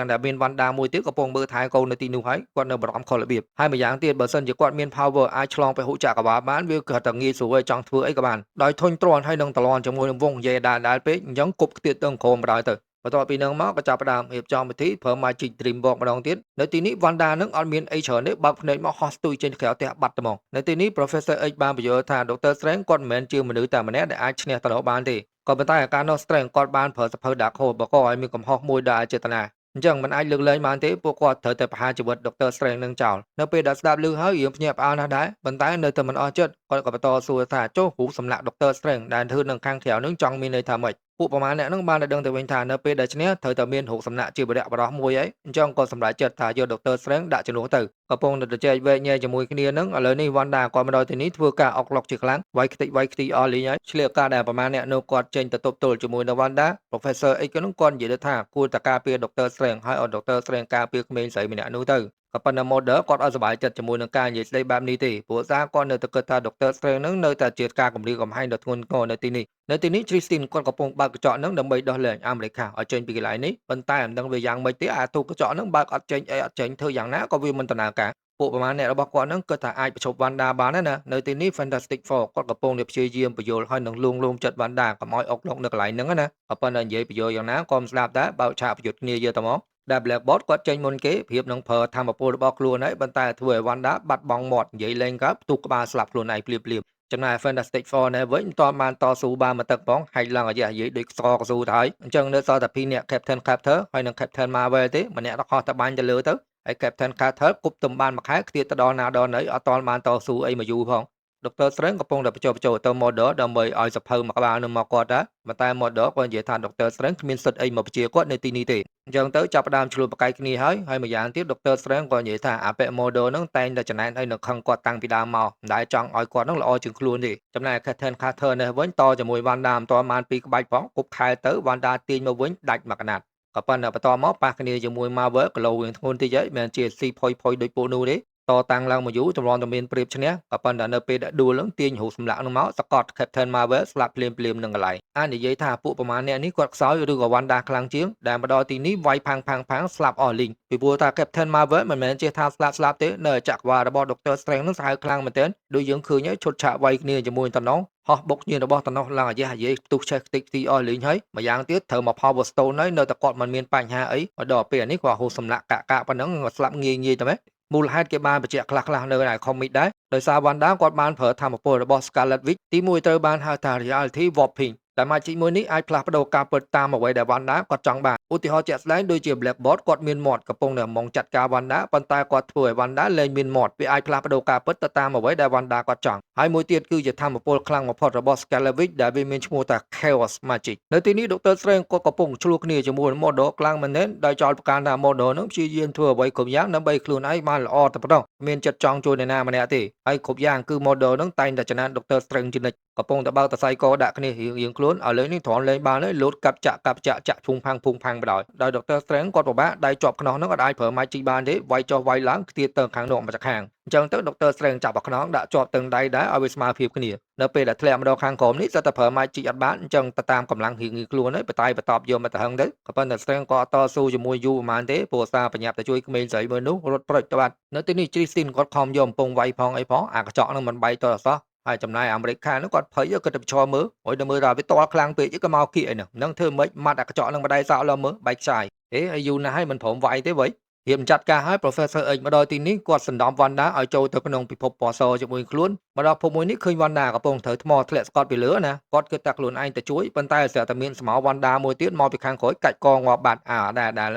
ំងដែលមានវ៉ាន់ដាមួយទៀតកំពុងមើលថែកូននៅទីនោះហើយគាត់នៅបារម្ភខុសរបៀបហើយម្យ៉ាងទៀតបើសិនជាគាត់មាន power អាចឆ្លងពហុចក្រវាលបានវាគឺតែងាយស្រួលឲ្យចង់ធ្វើអីក៏បានដោយធុញទ្រាន់ហើយនឹងតលន់ជាមួយនឹងវងនិយាយដាលៗពេកអញ្ចឹងគប់ខ្ទាតទៅក្រោមបណ្ដោយទៅបន្ទាប់ពីនឹងមកក៏ចាប់ផ្ដើមរៀបចំពិធីប្រើ Magic Dream Walk ម្ដងទៀតនៅទីនេះ Wanda នឹងអត់មានអីច្រើនទេបើកភ្នែកមកហោះស្ទួយចេញក្រៅផ្ទះបាត់ត្មងនៅទីនេះ Professor X បានពន្យល់ថា Doctor Strange គាត់មិនមែនជាមនុស្សតែម្នាក់ដែលអាចឈ្នះ Thanos បានទេក៏ប៉ុន្តែអាការនោះ Strange គាត់បានប្រើសៀវភៅ Darkhold បង្កឲ្យមានកំហុសមួយដោយអចេតនាអញ្ចឹងមិនអាចលើកលែងបានទេពួកគាត់ត្រូវតែប្រហារជីវិត Doctor Strange នឹងចោលនៅពេលដែលស្ដាប់ឮហើយរៀងភ្ញាក់ផ្អើលណាស់ដែរប៉ុន្តែនៅតែមិនអស់ចិត្តគាត់ក៏បន្តសួរថាចុះរូបសំឡាក់ Doctor Strange ដែលធ្វើនៅខាងក្រៅនឹងចង់មានន័យថាម៉េចពួកប្រមាណអ្នកនឹងបានតែដឹងទៅវិញថានៅពេលដែលឈ្នះត្រូវតែមានរូបសំណាកជាវីរៈបុរសមួយហើយអញ្ចឹងក៏សម្រេចចិត្តថាយក Doctor Strange ដាក់ជំនួសទៅកំពុងតែជជែកវែកញែកជាមួយគ្នានឹងឥឡូវនេះ Wanda គាត់មកដល់ទីនេះធ្វើការអុកឡុកជាខ្លាំងវាយខ្ទេចវាយខ្ទីអស់លីងហើយឆ្លៀតឱកាសដែលប្រមាណអ្នកនោះគាត់ចេញទៅទប់ទល់ជាមួយនឹង Wanda Professor X នោះគាត់និយាយទៅថាគួរតែការពារ Doctor Strange ហើយឲ្យ Doctor Strange ការពារក្មេងស្រីម្នាក់នោះទៅក៏ប៉ុន្តែ Mordo គាត់អត់សប្បាយចិត្តជាមួយនឹងការនិយាយស្ដីបែបនេះទេព្រោះសារគាត់នៅតែគិតថា Doctor Strange នឹងនៅតែជាការគំរាមកំហែងដ៏ធ្ងន់ធ្ងរនៅទីនេះនៅទីនេះ Christine គាត់កំពុងបើកកញ្ចក់នឹងដើម្បីដោះលែងអាមេរិកឲ្យចេញពីកន្លែងនេះប៉ុន្តែមិនដឹងវាយ៉ាងម៉េចទេអាទូកញ្ចក់នឹងបើកអត់ចេញអីអត់ចេញធ្វើយ៉ាងណាក៏វាមិនដំណើរការពួកប្រមាណអ្នករបស់គាត់នឹងគិតថាអាចបញ្ឈប់វ៉ាន់ដាបានណានៅទីនេះ Fantastic Four គាត់កំពុងតែព្យាយាមពន្យល់ហើយនឹងលួងលោមចិត្តវ៉ាន់ដាកុំឲ្យអុកឡុកនៅកន្លែងហ្នឹងណាក៏ប៉ុន្តែនិយាយពន្យល់យ៉ាងណាក៏មិនស្ដាប់ដែរបើកឆាកប្រយុទ្ធគ្នាយកតែមកដែល Black Bolt គាត់ចេញមុនគេប្រៀបនឹងប្រើធម្មពលរបស់ខ្លួនហើយប៉ុន្តែធ្វើឲ្យវ៉ាន់ដាបាត់បង់មាត់និយាយលេងក៏ផ្ទុះក្បាលស្លាប់ខ្លួនឯងភ្លាមៗចំណែក Fantastic Four នេះវិញមិនទាន់បានតស៊ូបានមួយទឹកផងហែកឡើងអាយៈនិយាយដូចស្កកស៊ូទៅហើយអញ្ចឹងនៅសល់តែពីរនាក់ Captain Carter ហើយនិង Captain Marvel ទេម្នាក់ដល់ខោះតែបាញ់ទៅលើទៅហើយ Captain Carter គប់ទំបានមួយខែខ្ទាតទៅដល់ណាដល់ណីអត់ទាន់បានតស៊ូអីមួយយូរផង Doctor Strange កំពុងតែបញ្ចុះបញ្ចូលទៅ Mordo ដើម្បីឲ្យសៀវភៅមួយក្បាលនឹងមកគាត់ដែរប៉ុន្តែ Mordo ក៏និយាយថា Doctor Strange គ្មានសិទ្ធិអីមកបញ្ជាគាត់នៅទីនេះទេអញ្ចឹងទៅចាប់ផ្ដើមឆ្លោះប្រកែកគ្នាហើយហើយម្យ៉ាងទៀត Doctor Strange ក៏និយាយថាអាពាក់ Mordo នឹងតែងតែចំណែនឲ្យនឹងខឹងគាត់តាំងពីដើមមកមិនដែលចង់ឲ្យគាត់នឹងល្អជាងខ្លួនទេចំណែក Captain Carter នេះវិញតជាមួយ Wanda មិនទាន់បានពីរក្បាច់ផងគប់ខែទៅ Wanda ទាញមកវិញដាច់មួយកណាត់ក៏ប៉ុន្តែបន្តមកប៉ះគ្នាជាមួយ Marvel គីឡូវាងធ្ងន់តិចហើយមិនមែនជាស៊ីផុយផុយដូចពួកនោះទេតតាំងឡើងមកយូរតម្រាំតែមានព្រៀបឈ្នះក៏ប៉ុន្តែនៅពេលដែលដួលនឹងទាញរូបសម្លាក់នឹងមកសកត់ Captain Marvel ស្លាប់ភ្លាមភ្លាមនឹងកន្លែងអាចនិយាយថាពួកប្រមាណអ្នកនេះគាត់ខ្សោយឬក៏ Wanda ខ្លាំងជាងដែលមកដល់ទីនេះវាយផាំងផាំងផាំងស្លាប់អស់លីងពីព្រោះថា Captain Marvel មិនមែនជាថាស្លាប់ស្លាប់ទេនៅចក្រវាឡរបស់ Doctor Strange នឹងសាហាវខ្លាំងមែនទែនដូចយើងឃើញហើយឈុតឆាកវាយគ្នាជាមួយតំណងហោះបុកញៀនរបស់តំណោះឡើងអាយះអាយេផ្ទុះឆេះខ្ទេចខ្ទីអស់លីងហើយម្យ៉ាងទៀតត្រូវមក Power Stone ហើយនៅតែគាត់មិនមានបញ្ហាអីមកដល់ពេលនេះគាត់ហូរសម្លាក់កាក់កាក់ប៉ុណ្ណឹងស្លាប់ងាយងាយតែម៉េចមូលហេតុគេបានបញ្ជាក់ខ្លះៗនៅឯ comic ដែរដោយសារ Wanda គាត់បានប្រើធម៌ពលរបស់ Scarlet Witch ទីមួយត្រូវបានហៅថា Reality Warping តែ magic មួយនេះអាចផ្លាស់ប្ដូរការពិតតាមអ្វីដែល Wanda គាត់ចង់បានឧទាហរណ៍ជាក់ស្ដែងដូចជា Black Bolt គាត់មានមាត់កំពុងតែមងចាត់ការ Wanda ប៉ុន្តែគាត់ធ្វើឲ្យ Wanda លែងមានមាត់វាអាចផ្លាស់ប្ដូរការពិតទៅតាមអ្វីដែល Wanda គាត់ចង់ហើយមួយទៀតគឺជាធម៌ពលខ្លាំងបំផុតរបស់ Scarlet Witch ដែលវាមានឈ្មោះថា Chaos Magic នៅទីនេះ Dr. Strange គាត់កំពុងឈ្លោះគ្នាជាមួយ Mordo ខ្លាំងមែនទែនដោយចោទប្រកាន់ថា Mordo នឹងព្យាយាមធ្វើអ្វីគ្រប់យ៉ាងដើម្បីខ្លួនឯងបានល្អតែប៉ុណ្ណោះមានចិត្តចង់ជួយនរណាម្នាក់ទេហើយគ្រប់យ៉ាងគឺ Mordo នឹងតែងតែចំណាន Dr. Strange ជានិច្ចកំពុងតែបើកតសៃកដាក់គ្នារៀងរៀងខ្លួនឥឡូវនេះទ្រាំលេងបានហើយលោតកាប់ចាក់កាប់ចាក់ចាក់ភុងផាំងភុងផាំងបដ ாய் ដោយ Dr. Strange គាត់ពិបាកដៃជាប់ខ្នោះនឹងអត់អាចប្រើ magic បានទេវាយចុះវាយឡើងខ្ទាតទៅខាងនោះមកខាងអញ្ចឹងទៅ Dr. Strange ចាប់អាខ្នងដាក់ជាប់ទាំងដៃដែរឲ្យវាស្មើភាពគ្នានៅពេលដែលធ្លាក់មកដល់ខាងក្រោមនេះសិតតែប្រើ magic អត់បានអញ្ចឹងទៅតាមកម្លាំងរៀងៗខ្លួនហើយបតៃបតបយកមកទៅហឹងទៅក៏ប៉ុន្តែ Strange ក៏អត់តស៊ូជាមួយយូរប្រហែលទេព្រោះសារបញ្ញាប់ទៅជួយក្មេងស្រីមួយនោះរត់ប្រិចទៅបាត់នៅទីនេះ Christine គាត់ខំយកកំពង់វាយផងអីផងអាកញ្ចក់នឹងមិនបែកតអសោះហើយចំណាយអាមេរិកខាងនោះគាត់ភ័យគាត់ទៅឈរមើលអុយទៅមើលថាវាតល់ខ្លាំងពេកក៏មកគៀកអីហ្នឹងនឹងធ្វើម៉េចម៉ាត់អាកញ្ចក់នឹងបដៃសក់ឡើមើលបែកខ្ចាយអេអាយូណាស់ហើយមិនព្រមវាយទេវ៉ៃរៀបចាត់ការឲ្យ Professor X មកដល់ទីនេះគាត់សណ្ដំវ៉ាន់ដាឲ្យចូលទៅក្នុងពិភពពណ៌សជាមួយខ្លួនមកដល់ភពមួយនេះឃើញវ៉ាន់ដាកំពុងត្រូវថ្មធ្លាក់ស្កត់ពីលើណាគាត់គិតថាខ្លួនឯងទៅជួយប៉ុន្តែស្រាប់តែមានស្មៅវ៉ាន់ដាមួយទៀតមកពីខាងក្រោយកាច់កងាប់បាត់អាដែរដែ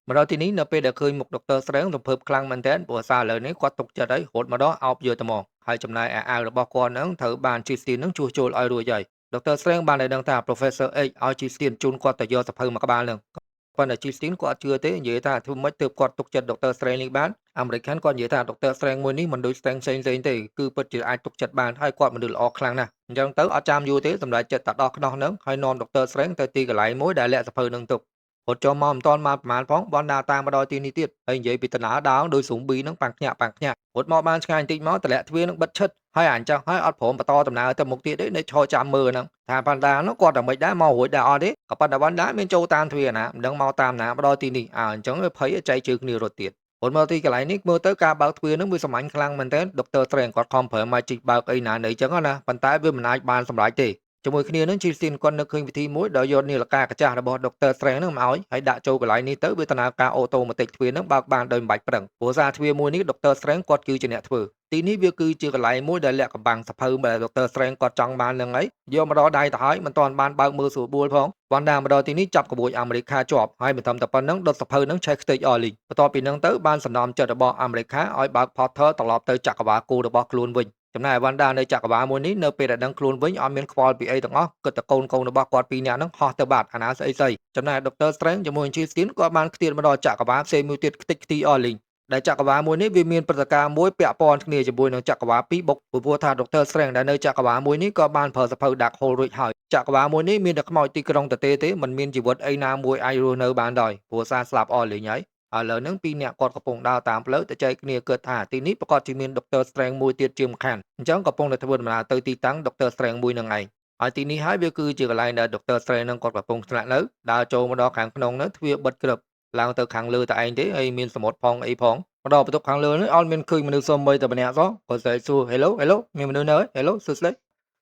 រមកដល់ទីនេះនៅពេលដែលឃើញមុខ Dr. Strange រំភើបខ្លាំងមែនទែនព្រោះសារឥឡូវនេះគាត់ទុកចិត្តហើយរត់មកដល់អោបយកតែមកហើយចំណែកអាវរបស់គាត់នឹងត្រូវបាន Christine នឹងជួសជុលឲ្យរួចហើយ Dr. Strange បានឲ្យដឹងថា Professor X ឲ្យ Christine ជូនគាត់ទៅយកសភៅមួយក្បាលនឹងប៉ុន្តែ Christine គាត់អត់ជឿទេនិយាយថាធ្វើម៉េចទើបគាត់ទុកចិត្ត Dr. Strange នេះបានអាមេរិកគាត់និយាយថា Dr. Strange មួយនេះមិនដូច Strange ផ្សេងផ្សេងទេគឺពិតជាអាចទុកចិត្តបានហើយគាត់មនុស្សល្អខ្លាំងណាស់អញ្ចឹងទៅអត់ចាំយូរទេសម្រាប់ចិត្តតែដោះខ្នោះនឹងហើយនាំ Dr. Strange ទៅទីកន្លែងមួយដែលលាក់សភៅនឹងទុករត់ចូលមកមិនទាន់មកប្រហែលផងវ៉ាន់ដាតាមមកដល់ទីនេះទៀតហើយនិយាយពីតណាដើងដោយស៊ូប៊ីនឹងប៉ាំងខ្ញាក់ប៉ាំងខ្ញាក់រត់មកបានឆ្ងាយបន្តិចមកតម្លាក់ទ្វារនឹងបិទឈិតហើយអញ្ចឹងហើយអត់ព្រមបន្តដំណើរទៅមុខទៀតទេនៅឈរចាំមើលហ្នឹងថាវ៉ាន់ដានោះគាត់តែមិនដែរមករួចដែរអត់ទេក៏ប៉ុន្តែវ៉ាន់ដាមានចូលតាមទ្វារណាមិនដឹងមកតាមណាមកដល់ទីនេះអើអញ្ចឹងវាភ័យចែកជើងគ្នារត់ទៀតរត់មកទីកន្លែងនេះមើលទៅការបើកទ្វារនឹងវាសាមញ្ញខ្លាំងមែនទែន Dr. Strange គាត់ខំប្រើ magic បើកអីណាណីចឹងណាប៉ុន្តែវាមិនអាចបានសម្រេចទេជាមួយគ្នានឹង Christine គាត់នឹកឃើញវិធីមួយដោយយកនាឡិកាកាចាស់របស់ Dr. Strange នឹងមកឲ្យហើយដាក់ចូលកន្លែងនេះទៅវាដំណើរការ automatic ទ្វារនឹងបើកបានដោយមិនបាច់ប្រឹងព្រោះសារទ្វារមួយនេះ Dr. Strange គាត់គឺជាអ្នកធ្វើទីនេះវាគឺជាកន្លែងមួយដែលលាក់កំបាំងសភៅដែល Dr. Strange គាត់ចង់បាននឹងហើយយកមកដល់ដៃទៅហើយមិនទាន់បានបើកមើលស្រួលបួលផងវ៉ាន់ដាមកដល់ទីនេះចាប់ក្បួយអាមេរិកជាប់ហើយមិនត្រឹមតែប៉ុណ្្នឹងដុតសភៅនឹងឆេះខ្ទេចអស់លីងបន្ទាប់ពីនឹងទៅបានសំណំចិត្តរបស់អាមេរិកឲ្យបើក portal ត្រឡប់ទៅចក្រវាលគូរបស់ខ្លួនវិញចំណែកវ៉ាន់ដានៅចក្រវាលមួយនេះនៅពេលដែលដឹងខ្លួនវិញអត់មានខ្វល់ពីអីទាំងអស់គិតតែកូនកូនរបស់គាត់ពីរនាក់ហ្នឹងហោះទៅបាត់អាណាស្អីស្អីចំណែក Dr. Strange ជាមួយ Christine ក៏បានខ្ទាតមកដល់ចក្រវាលផ្សេងមួយទៀតខ្ទេចខ្ទីអស់លីងដែលចក្រវាលមួយនេះវាមានព្រឹត្តិការណ៍មួយពាក់ព័ន្ធគ្នាជាមួយនឹងចក្រវាល2បុកព្រោះថា Dr. Strange ដែលនៅចក្រវាលមួយនេះក៏បានប្រើសភៅ Darkhold រួចហើយចក្រវាលមួយនេះមានតែខ្មោចទីក្រុងតទេទេមិនមានជីវិតអីណាមួយអាចរស់នៅបានឡើយព្រោះសារស្លាប់អស់លេងហើយឥឡូវហ្នឹងពីរនាក់គាត់កំពុងដើរតាមផ្លូវទៅចែកគ្នាគិតថាទីនេះប្រកាសជាមាន Dr. Strange មួយទៀតជាមិនខានអញ្ចឹងកំពុងតែធ្វើដំណើរទៅទីតាំង Dr. Strange មួយនឹងឯងហើយទីនេះហើយវាគឺជាកន្លែងដែល Dr. Strange នឹងគាត់កំពុងស្នាក់នៅដើរចូលមកដល់ខាងក្នុងនោះទ្វារបិទក្រឹបឡើងទៅខាងលើតែឯងទេហើយមានសមុទ្រផងអីផងមកដល់បន្ទប់ខាងលើនេះអត់មានឃើញមនុស្សសូម្បីតែម្នាក់សោះគាត់ស្រែកសួរ Hello, Hello មានមនុស្សនៅ Hello សួស្តី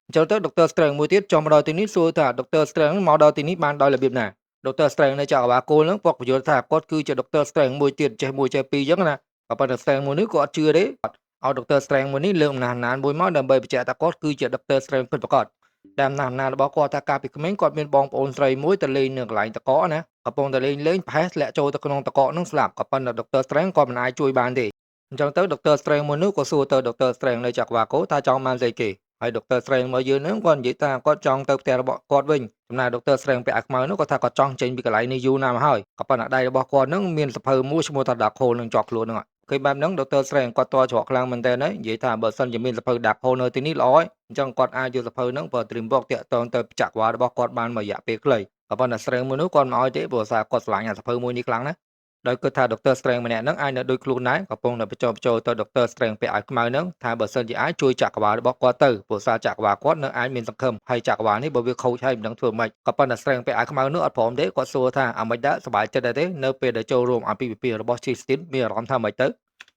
អញ្ចឹងទៅ Dr. Strange មួយទៀតចុះមកដល់ទីនេះសួរថា Dr. Strange មកដល់ទីនេះបានដោយរបៀបណា Dr. Strange នៅចក្រវាលគោលហ្នឹងគាត់បញ្យល់ថាគាត់គឺជា Dr. Strange មួយទៀតចេះមួយចេះពីរអញ្ចឹងណាក៏ប៉ុន្តែ Strange មួយនេះគាត់អត់ជឿទេឲ្យ Dr. Strange មួយនេះលើកអំណះអំណាងមួយមកដើម្បីបញ្ជាក់ថាគាត់គឺជា Dr. Strange ពិតប្រាកដដែលអំណះអំណាងរបស់គាត់ថាកាលពីក្មេងគាត់មានបងប្អូនស្រីមួយទៅលេងនៅកន្លែងតកកណាកំពុងតែលេងលេងប្រហែសធ្លាក់ចូលទៅក្នុងតកកនឹងស្លាប់ក៏ប៉ុន្តែ Dr. Strange គាត់មិនអាចជួយបានទេអញ្ចឹងទៅ Dr. Strange មួយនោះក៏សួរទៅ Dr. Strange នៅចក្រវាលគោថាចង់បានស្អីគេហើយ Dr. Strange មកយើងហ្នឹងគាត់និយាយថាគាត់ចង់ទៅផ្ទះរបស់គាត់វិញចំណែក Dr. Strange ពាក់អាវខ្មៅនោះគាត់ថាគាត់ចង់ចេញពីកន្លែងនេះយូរណាស់មកហើយក៏ប៉ុន្តែដៃរបស់គាត់ហ្នឹងមានសភៅមួយឈ្មោះថា Darkhold នឹងជាប់ខ្លួនហ្នឹងឃើញបែបហ្នឹង Dr. Strange គាត់តច្រកខ្លាំងមែនតើនិយាយថាបើសិនជាមានសភៅ Darkhold នៅទីនេះល្អហើយអញ្ចឹងគាត់អាចយកសភៅហ្នឹងប្រើ Dream Box តាក់ទងទៅចក្រវាលរបស់គាត់បានមួយរយៈពេលខ្លីក៏ប៉ុន្តែ Strange មួយនោះគាត់មិនអោយទេព្រោះសារគាត់ស្រឡាញ់អាសភៅមួយនេះខ្លាំងណាស់ដោយគិតថា Dr. Strange ម្នាក់ហ្នឹងអាចនៅដូចខ្លួនដែរកំពុងតែបញ្ចុះបញ្ចូលទៅ Dr. Strange ពាក់អាវខ្មៅហ្នឹងថាបើសិនជាអាចជួយចក្រវាលរបស់គាត់ទៅព្រោះសារចក្រវាលគាត់នៅអាចមានសង្ឃឹមហើយចក្រវាលនេះបើវាខូចហើយមិនដឹងធ្វើម៉េចក៏ប៉ុន្តែ Strange ពាក់អាវខ្មៅនោះអត់ព្រមទេគាត់សួរថាអាម៉េចដែរសប្បាយចិត្តដែរទេនៅពេលដែលចូលរួមអាពាហ៍ពិពាហ៍របស់ Christine មានអារម្មណ៍ថាម៉េចទៅ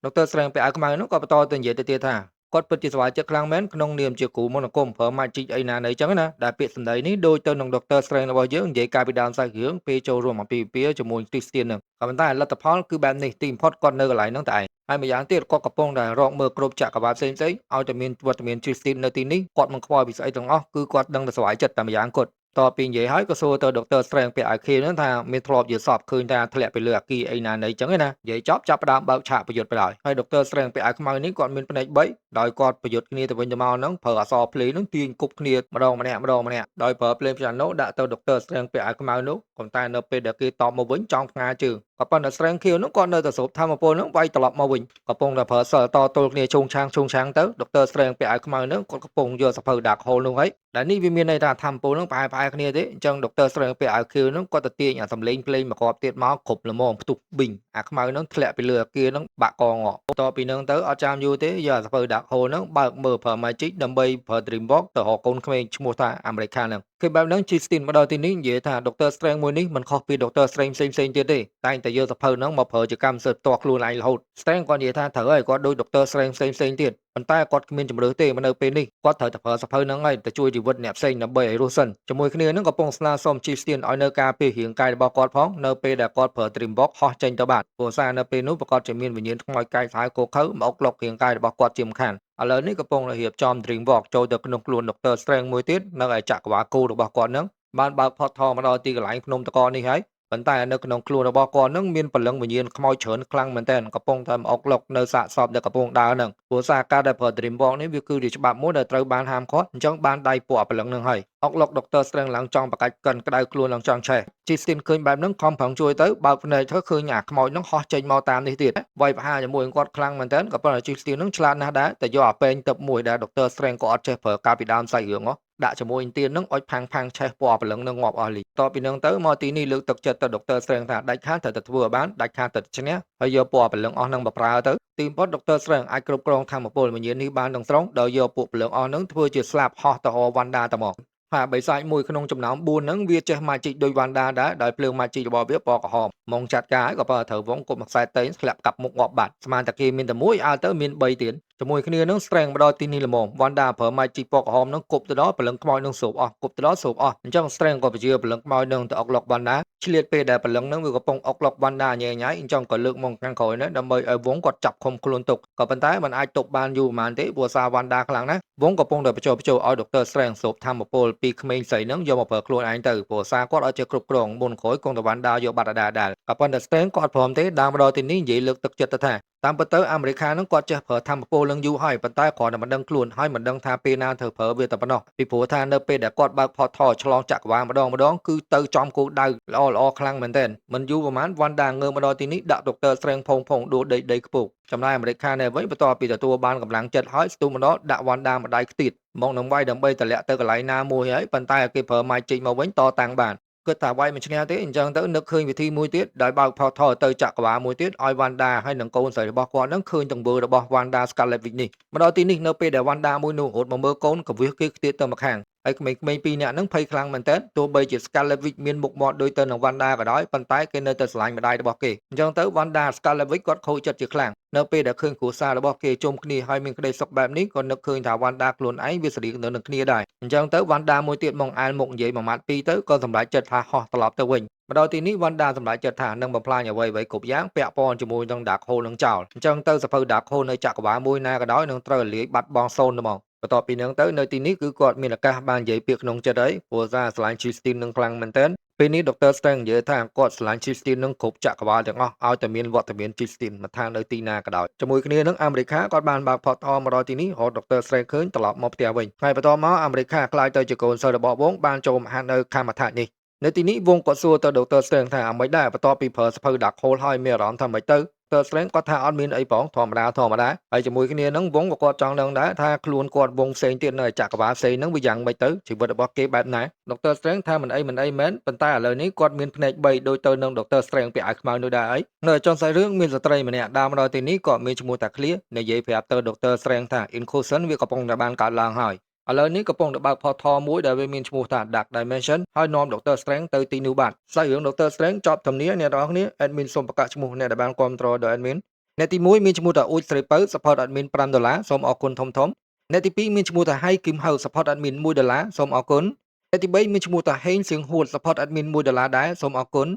Dr. Strange ពាក់អាវខ្មៅនោះក៏បន្តទៅនិយាយទៅទៀតថាគាត់ពិតជាសប្បាយចិត្តខ្លាំងមែនក្នុងនាមជាគ្រូមន្តអាគមប្រើ magic អីណាណីចឹងណាដែលពាក្យសម្ដីនេះដូចទៅនឹង Dr. Strange របស់យើងនិយាយកាលពីដើមសាច់រឿងពេលចូលរួមអាពាហ៍ពិពាហ៍ជាមួយ Christine ហ្នឹងក៏ប៉ុន្តែលទ្ធផលគឺបែបនេះទីបំផុតគាត់នៅកន្លែងហ្នឹងតែឯងហើយម្យ៉ាងទៀតគាត់កំពុងតែរកមើលគ្រប់ចក្រវាលផ្សេងៗឲ្យតែមានវត្តមាន Christine នៅទីនេះគាត់មិនខ្វល់ពីស្អីទាំងអស់គឺគាត់ដឹងតែសប្បាយចិត្តតែម្យ៉ាងគាត់ តពីនិយាយហើយក៏សួរទៅ Doctor Strange ពាក់អាវខៀវហ្នឹងថាមានធ្លាប់យល់សប្តិឃើញថាធ្លាក់ពីលើអាគារអីណាណីចឹងឯណានិយាយចប់ចាប់ផ្ដើមបើកឆាកប្រយុទ្ធទៅហើយហើយ Doctor Strange ពាក់អាវខ្មៅនេះគាត់មានភ្នែក3ដោយគាត់ប្រយុទ្ធគ្នាទៅវិញទៅមកហ្នឹងប្រើអក្សរភ្លេងហ្នឹងទាញគប់គ្នាម្ដងម្នាក់ម្ដងម្នាក់ដោយប្រើភ្លេង piano ដាក់ទៅ Doctor Strange ពាក់អាវខ្មៅនោះប៉ុន្តែនៅពេលដែលគេតបមកវិញចង់ផ្ងាជើងក៏ប៉ុន្តែ Strange ខៀវនោះគាត់នៅតែស្រូបធម្មពលហ្នឹងវាយត្រឡប់មកវិញកំពុងតែប្រើសិលតទល់គ្នាជងឆាងជងឆាងទៅ Doctor Strange ពាក់អាវខ្មៅហ្នឹងគាត់កំពុងយកសភៅ Dark Hole នោះហើយដែលនេះវាមានន័យថាធម្មពលហ្នឹងប្រហែលប្រហែលគ្នាទេអញ្ចឹង Doctor Strange ពាក់អាវខៀវហ្នឹងគាត់ទៅទាញអាសំលេងភ្លេងមកគ្រាប់ទៀតមកគ្រប់ល្មមផ្ទុះប៊ីងអាខ្មៅហ្នឹងធ្លាក់ពីលើអាគារហ្នឹងបាក់កងក់តពីហ្នឹងទៅអត់ចាំយូរទេយកអាសភៅ Dark Hole ហ្នឹងបើកមើលប្រើ Magic ដើម្បីប្រើ Dream Walk ទៅរកកូនក្មេងឈ្មោះថាអាមេរិកហ្នឹងគឺបែបហ្នឹង Justin មកដល់ទីនេះនិយាយថា Doctor Strange មួយនេះមិនខុសពី Doctor Strange ផ្សេងផ្សេងទៀតទេតែងតែយកសភៅហ្នឹងមកប្រើជាកម្មសិទ្ធិផ្ទាល់ខ្លួនឯងរហូត Strange គាត់និយាយថាត្រូវហើយគាត់ដូច Doctor Strange ផ្សេងផ្សេងទៀតប៉ុន្តែគាត់គ្មានជំរឿទេមកនៅពេលនេះគាត់ត្រូវតែប្រើសភៅហ្នឹងហើយទៅជួយជីវិតអ្នកផ្សេងដើម្បីឲ្យរស់សិនជាមួយគ្នាហ្នឹងកំពុងស្នើសុំ Justin ឲ្យនៅការពាររាងកាយរបស់គាត់ផងនៅពេលដែលគាត់ប្រើ Dream Walk ហោះចេញទៅបាទព្រោះសារនៅពេលនោះប្រកាសជាមានវិញ្ញាណខ្មោចកាយសាហាវកោខៅមកអុកឡុករាងកាយរបស់គាត់ជាមិនខានឥឡូវនេះកំពុងតែរៀបចំ Dream Walk ចូលទៅក្នុងខ្លួន Doctor Strange មួយទៀតនៅឯចក្រវាលគោរបស់គាត់នឹងបានបើក portal មកដល់ទីកន្លែងភ្នំតកនេះហើយប៉ុន្តែនៅក្នុងខ្លួនរបស់គាត់នឹងមានព្រលឹងវិញ្ញាណខ្មោចច្រើនខ្លាំងមែនទែនកំពុងតែមកអុកឡុកនៅសាកសពដែលកំពុងដើរនឹងព្រោះសារការដែលប្រើ Dream Walk នេះវាគឺជាច្បាប់មួយដែលត្រូវបានហាមឃាត់អញ្ចឹងបានដៃពួកព្រលឹងនឹងហើយអុកឡុក Doctor Strange ឡើងចង់បកាច់កិនក្តៅខ្លួនឡើងចង់ឆេះ Justin ឃើញបែបហ្នឹងខំប្រឹងជួយទៅបើកភ្នែកទៅឃើញអាខ្មោចហ្នឹងហោះចេញមកតាមនេះទៀតវាយប្រហារជាមួយគាត់ខ្លាំងមែនទែនក៏ប៉ុន្តែ Justin ហ្នឹងឆ្លាតណាស់ដែរតែយកអាពែងទឹកមួយដែល Doctor Strange ក៏អត់ចេះប្រើកាលពីដើមសាច់រឿងហ៎ដាក់ជាមួយឥន្ទាននឹងអុចផាំងផាំងឆេះពណ៌ព្រលឹងនឹងងាប់អស់លីតពីនឹងទៅមកទីនេះលើកទឹកចិត្តទៅ Doctor Strange ថាដាច់ខាតត្រូវតែធ្វើឲ្យបានដាច់ខាតត្រូវតែឈ្នះហើយយកពណ៌ព្រលឹងអស់នឹងមកប្រើទៅទីបំផុត Doctor Strange អាចគ្រប់គ្រងធម្មពលវិញ្ញាណនេះបានទាំងស្រុងដោយយកពួកព្រលឹងអស់នឹងធ្វើជាស្លាបហោះទៅរកវ៉ាន់ដាតែមកហើយបិសាចមួយក្នុងចំណោម4ហ្នឹងវាចេះ magic ដូចវ៉ាន់ដាដែរដោយភ្លើង magic របស់វាពណ៌ក្រហមមកចាត់ការហើយក៏បើត្រូវវងគប់មួយខ្សែតេងធ្លាក់កាប់មុខងាប់បាត់ស្មានតែគេមានតែមួយអើទៅមាន3ទៀតជាមួយគ្នានឹង Strange មកដល់ទីនេះល្មមវ៉ាន់ដាប្រើ magic ពណ៌ក្រហមនឹងគប់ទៅដល់ព្រលឹងខ្មោចនឹងស្រូបអស់គប់ទៅដល់ស្រូបអស់អញ្ចឹង Strange ក៏ពជាព្រលឹងខ្មោចនឹងទៅអុកឡុកវ៉ាន់ដាឆ្លៀតពេលដែលព្រលឹងនឹងវាកំពុងអុកឡុកវ៉ាន់ដាញ៉ៃញ៉ៃអញ្ចឹងក៏លើកមកខាងក្រោយនេះដើម្បីឲ្យវងគាត់ចាប់ឃុំខ្លួនទុកក៏ប៉ុន្តែมันអាចទប់បានយូរប៉ុន្មានទេព្រោះសារវ៉ាន់ដាខ្លាំងណាស់វងកំពុងតែបញ្ចុះបញ្ចូលឲ្យ Doctor Strange ស្រូបធម្មពលពីក្មេងស្រីនឹងយកមកប្រើខ្លួនឯងទៅព្រោះសារគាត់អត់ចេះគ្រប់គ្រងមុនក្រោយគង់តែវ៉ាន់ដាយកបាត់ដដែលក៏ប៉ុន្តែ Strange គាត់ព្រមទេដើមមកដល់ទីនេះនិយាយលើកទឹកចិត្តទៅថាតាមពិតទៅអាមេរិកហ្នឹងគាត់ចេះប្រើធម្មពលនឹងយូរហើយប៉ុន្តែគ្រាន់តែមិនដឹងខ្លួនហើយមិនដឹងថាពេលណាត្រូវប្រើវាតែប៉ុណ្ណោះពីព្រោះថានៅពេលដែលគាត់បើក portal ឆ្លងចក្រវាលម្ដងម្ដងគឺទៅចំគោលដៅល្អល្អខ្លាំងមែនទែនមិនយូរប្រហែលវ៉ាន់ដាងើមកដល់ទីនេះដាក់ Doctor Strange ផុងផុងដួលដីដីខ្ពស់ចំណែកអាមេរិកខានេះវិញបន្ទាប់ពីទទួលបានកម្លាំងចិត្តហើយស្ទុះមកដល់ដាក់វ៉ាន់ដាម្ដាយខ្ទៀតមកនឹងវាយដើម្បីតម្លាក់ទៅកន្លែងណាមួយហើយប៉ុន្តែគេប្រើ magic មកវិញតតាំងបានគិតថាវាយមិនឈ្នះទេអញ្ចឹងទៅនឹកឃើញវិធីមួយទៀតដោយបើក portal ទៅចក្រវាលមួយទៀតឲ្យវ៉ាន់ដាហើយនឹងកូនស្រីរបស់គាត់នឹងឃើញទង្វើរបស់វ៉ាន់ដា Scarlet Witch នេះមកដល់ទីនេះនៅពេលដែលវ៉ាន់ដាមួយនោះរត់មកមើលកូនកវិសគេខ្ទាតទៅម្ខាងហើយក្មេងៗពីរនាក់ហ្នឹងភ័យខ្លាំងមែនទែនទោះបីជា Scarlet Witch មានមុខមាត់ដូចទៅនឹងវ៉ាន់ដាក៏ដោយប៉ុន្តែគេនៅតែស្រឡាញ់ម្ដាយរបស់គេអញ្ចឹងទៅវ៉ាន់ដា Scarlet Witch គាត់ខូចចិត្តជាខ្លាំងនៅពេលដែលឃើញគ្រួសាររបស់គេជុំគ្នាហើយមានក្តីសុខបែបនេះក៏នឹកឃើញថាវ៉ាន់ដាខ្លួនឯងវាស្រដៀងទៅនឹងគ្នាដែរអញ្ចឹងទៅវ៉ាន់ដាមួយទៀតមកអែលមុខនិយាយមួយម៉ាត់ពីរទៅក៏សម្រេចចិត្តថាហោះត្រឡប់ទៅវិញមកដល់ទីនេះវ៉ាន់ដាសម្រេចចិត្តថានឹងបំផ្លាញអ្វីៗគ្រប់យ៉ាងពាក់ព័ន្ធជាមួយនឹង Dark Hole នឹងចោលអញ្ចឹងទៅសភៅ Dark Hole នៅចក្រវាលមួយណាក៏ដោយនឹងត្រូវលាយបាត់បង់សូន្យហ្មងបន្ទាប់ពីនឹងទៅនៅទីនេះគឺគាត់មានឱកាសបាននិយាយពាក្យក្នុងចិត្តហើយព្រោះសារស្រឡាញ់ Justin នឹងខ្លាំងមែនទែនពេលនេះ Doctor Strange និយាយថាគាត់ស្រឡាញ់ Justin នឹងគ្រប់ចក្រវាលទាំងអស់ឲ្យតែមានវត្តមាន Justin មិនថានៅទីណាក៏ដោយជាមួយគ្នានឹងអាមេរិកគាត់បានបើក portal មកដល់ទីនេះរហូត Doctor Strange ឃើញត្រឡប់មកផ្ទះវិញថ្ងៃបន្ទាប់មកអាមេរិកក្លាយទៅជាកូនសិស្សរបស់វងបានចូលមហានៅខមថានេះនៅទីនេះវងគាត់សួរទៅ Doctor Strange ថាអ្មេចដែរបន្ទាប់ពីប្រើសភៅ Dark Hole ហើយមានអារម្មណ៍ថាម៉េចទៅ Doctor Strange គាត់ថាអត់មានអីផងធម្មតាធម្មតាហើយជាមួយគ្នានឹងវងក៏គាត់ចង់ដឹងដែរថាខ្លួនគាត់វងផ្សេងទៀតនៅចក្រវាលផ្សេងហ្នឹងវាយ៉ាងម៉េចទៅជីវិតរបស់គេបែបណា Doctor Strange ថាមិនអីមិនអីមែនប៉ុន្តែឥឡូវនេះគាត់មានភ្នែក3ដូចទៅនឹង Doctor Strange ពាក់អាវខ្មៅនោះដែរអីនៅចុងសាច់រឿងមានស្ត្រីម្នាក់ដើរមកដល់ទីនេះក៏មានឈ្មោះតាឃ្លៀនិយាយប្រាប់ទៅ Doctor Strange ថា Incursion វាកំពុងតែបានកើតឡើងហើយឥឡូវនេះកំពុងតែបើក portal មួយដែលវាមានឈ្មោះថា Dark Dimension ហើយនាំ Doctor Strange ទៅទីនោះបាទសាច់រឿង Doctor Strange ចប់ធំនីអ្នកនរគ្នា admin សូមប្រកាសឈ្មោះអ្នកដែលបានគ្រប់គ្រងដល់ admin អ្នកទី1មានឈ្មោះថាអ៊ូចស្រីពៅ support admin 5ដុល្លារសូមអរគុណធំធំអ្នកទី2មានឈ្មោះថាហៃគឹមហៅ support admin 1ដុល្លារសូមអរគុណអ្នកទី3មានឈ្មោះថាហេងសៀងហួត support admin 1ដុល្លារដែរសូមអរគុណ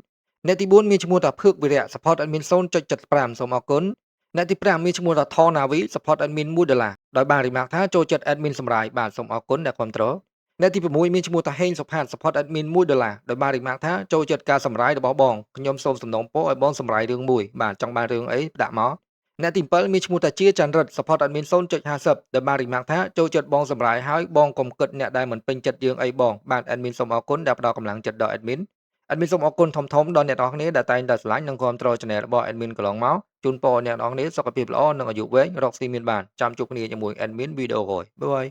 អ្នកទី4មានឈ្មោះថាភឿកវិរៈ support admin 0.75សូមអរគុណអ្នកទី5មានឈ្មោះថាថណាវី support admin 1ដុល្លារដោយបាន remark ថាចូលចិត្ត admin សម្រាយបាទសូមអរគុណអ្នកគ្រប់គ្រង អ្នកទី6មានឈ្មោះថាហេងសុផាត support admin 1ដុល្លារដោយបាន remark ថាចូលចិត្តការសម្រាយរបស់បងខ្ញុំសូមសំណូមពរឲ្យបងសម្រាយរឿងមួយបាទចង់បានរឿងអីដាក់មកអ្នកទី7មានឈ្មោះថាជាចន្ទរិទ្ធ support admin 0.50ដោយបាន remark ថាចូលចិត្តបងសម្រាយហើយបងកុំគិតអ្នកដែលមិនពេញចិត្តយើងអីបងបាទ admin សូមអរគុណដែលផ្ដល់កម្លាំងចិត្តដល់ admin។ admin សូមអរគុណធំៗដល់អ្នកនរគ្នាដែលតែងតែស្រឡាញ់និងគាំទ្រ channel របស់ admin កន្លងមកជូនពរអ្នកនរគ្នាសុខភាពល្អនិងអាយុវែងរកស៊ីមានបានចាំជួបគ្នាជាមួយ admin វីដេអូក្រោយ។ Bye bye.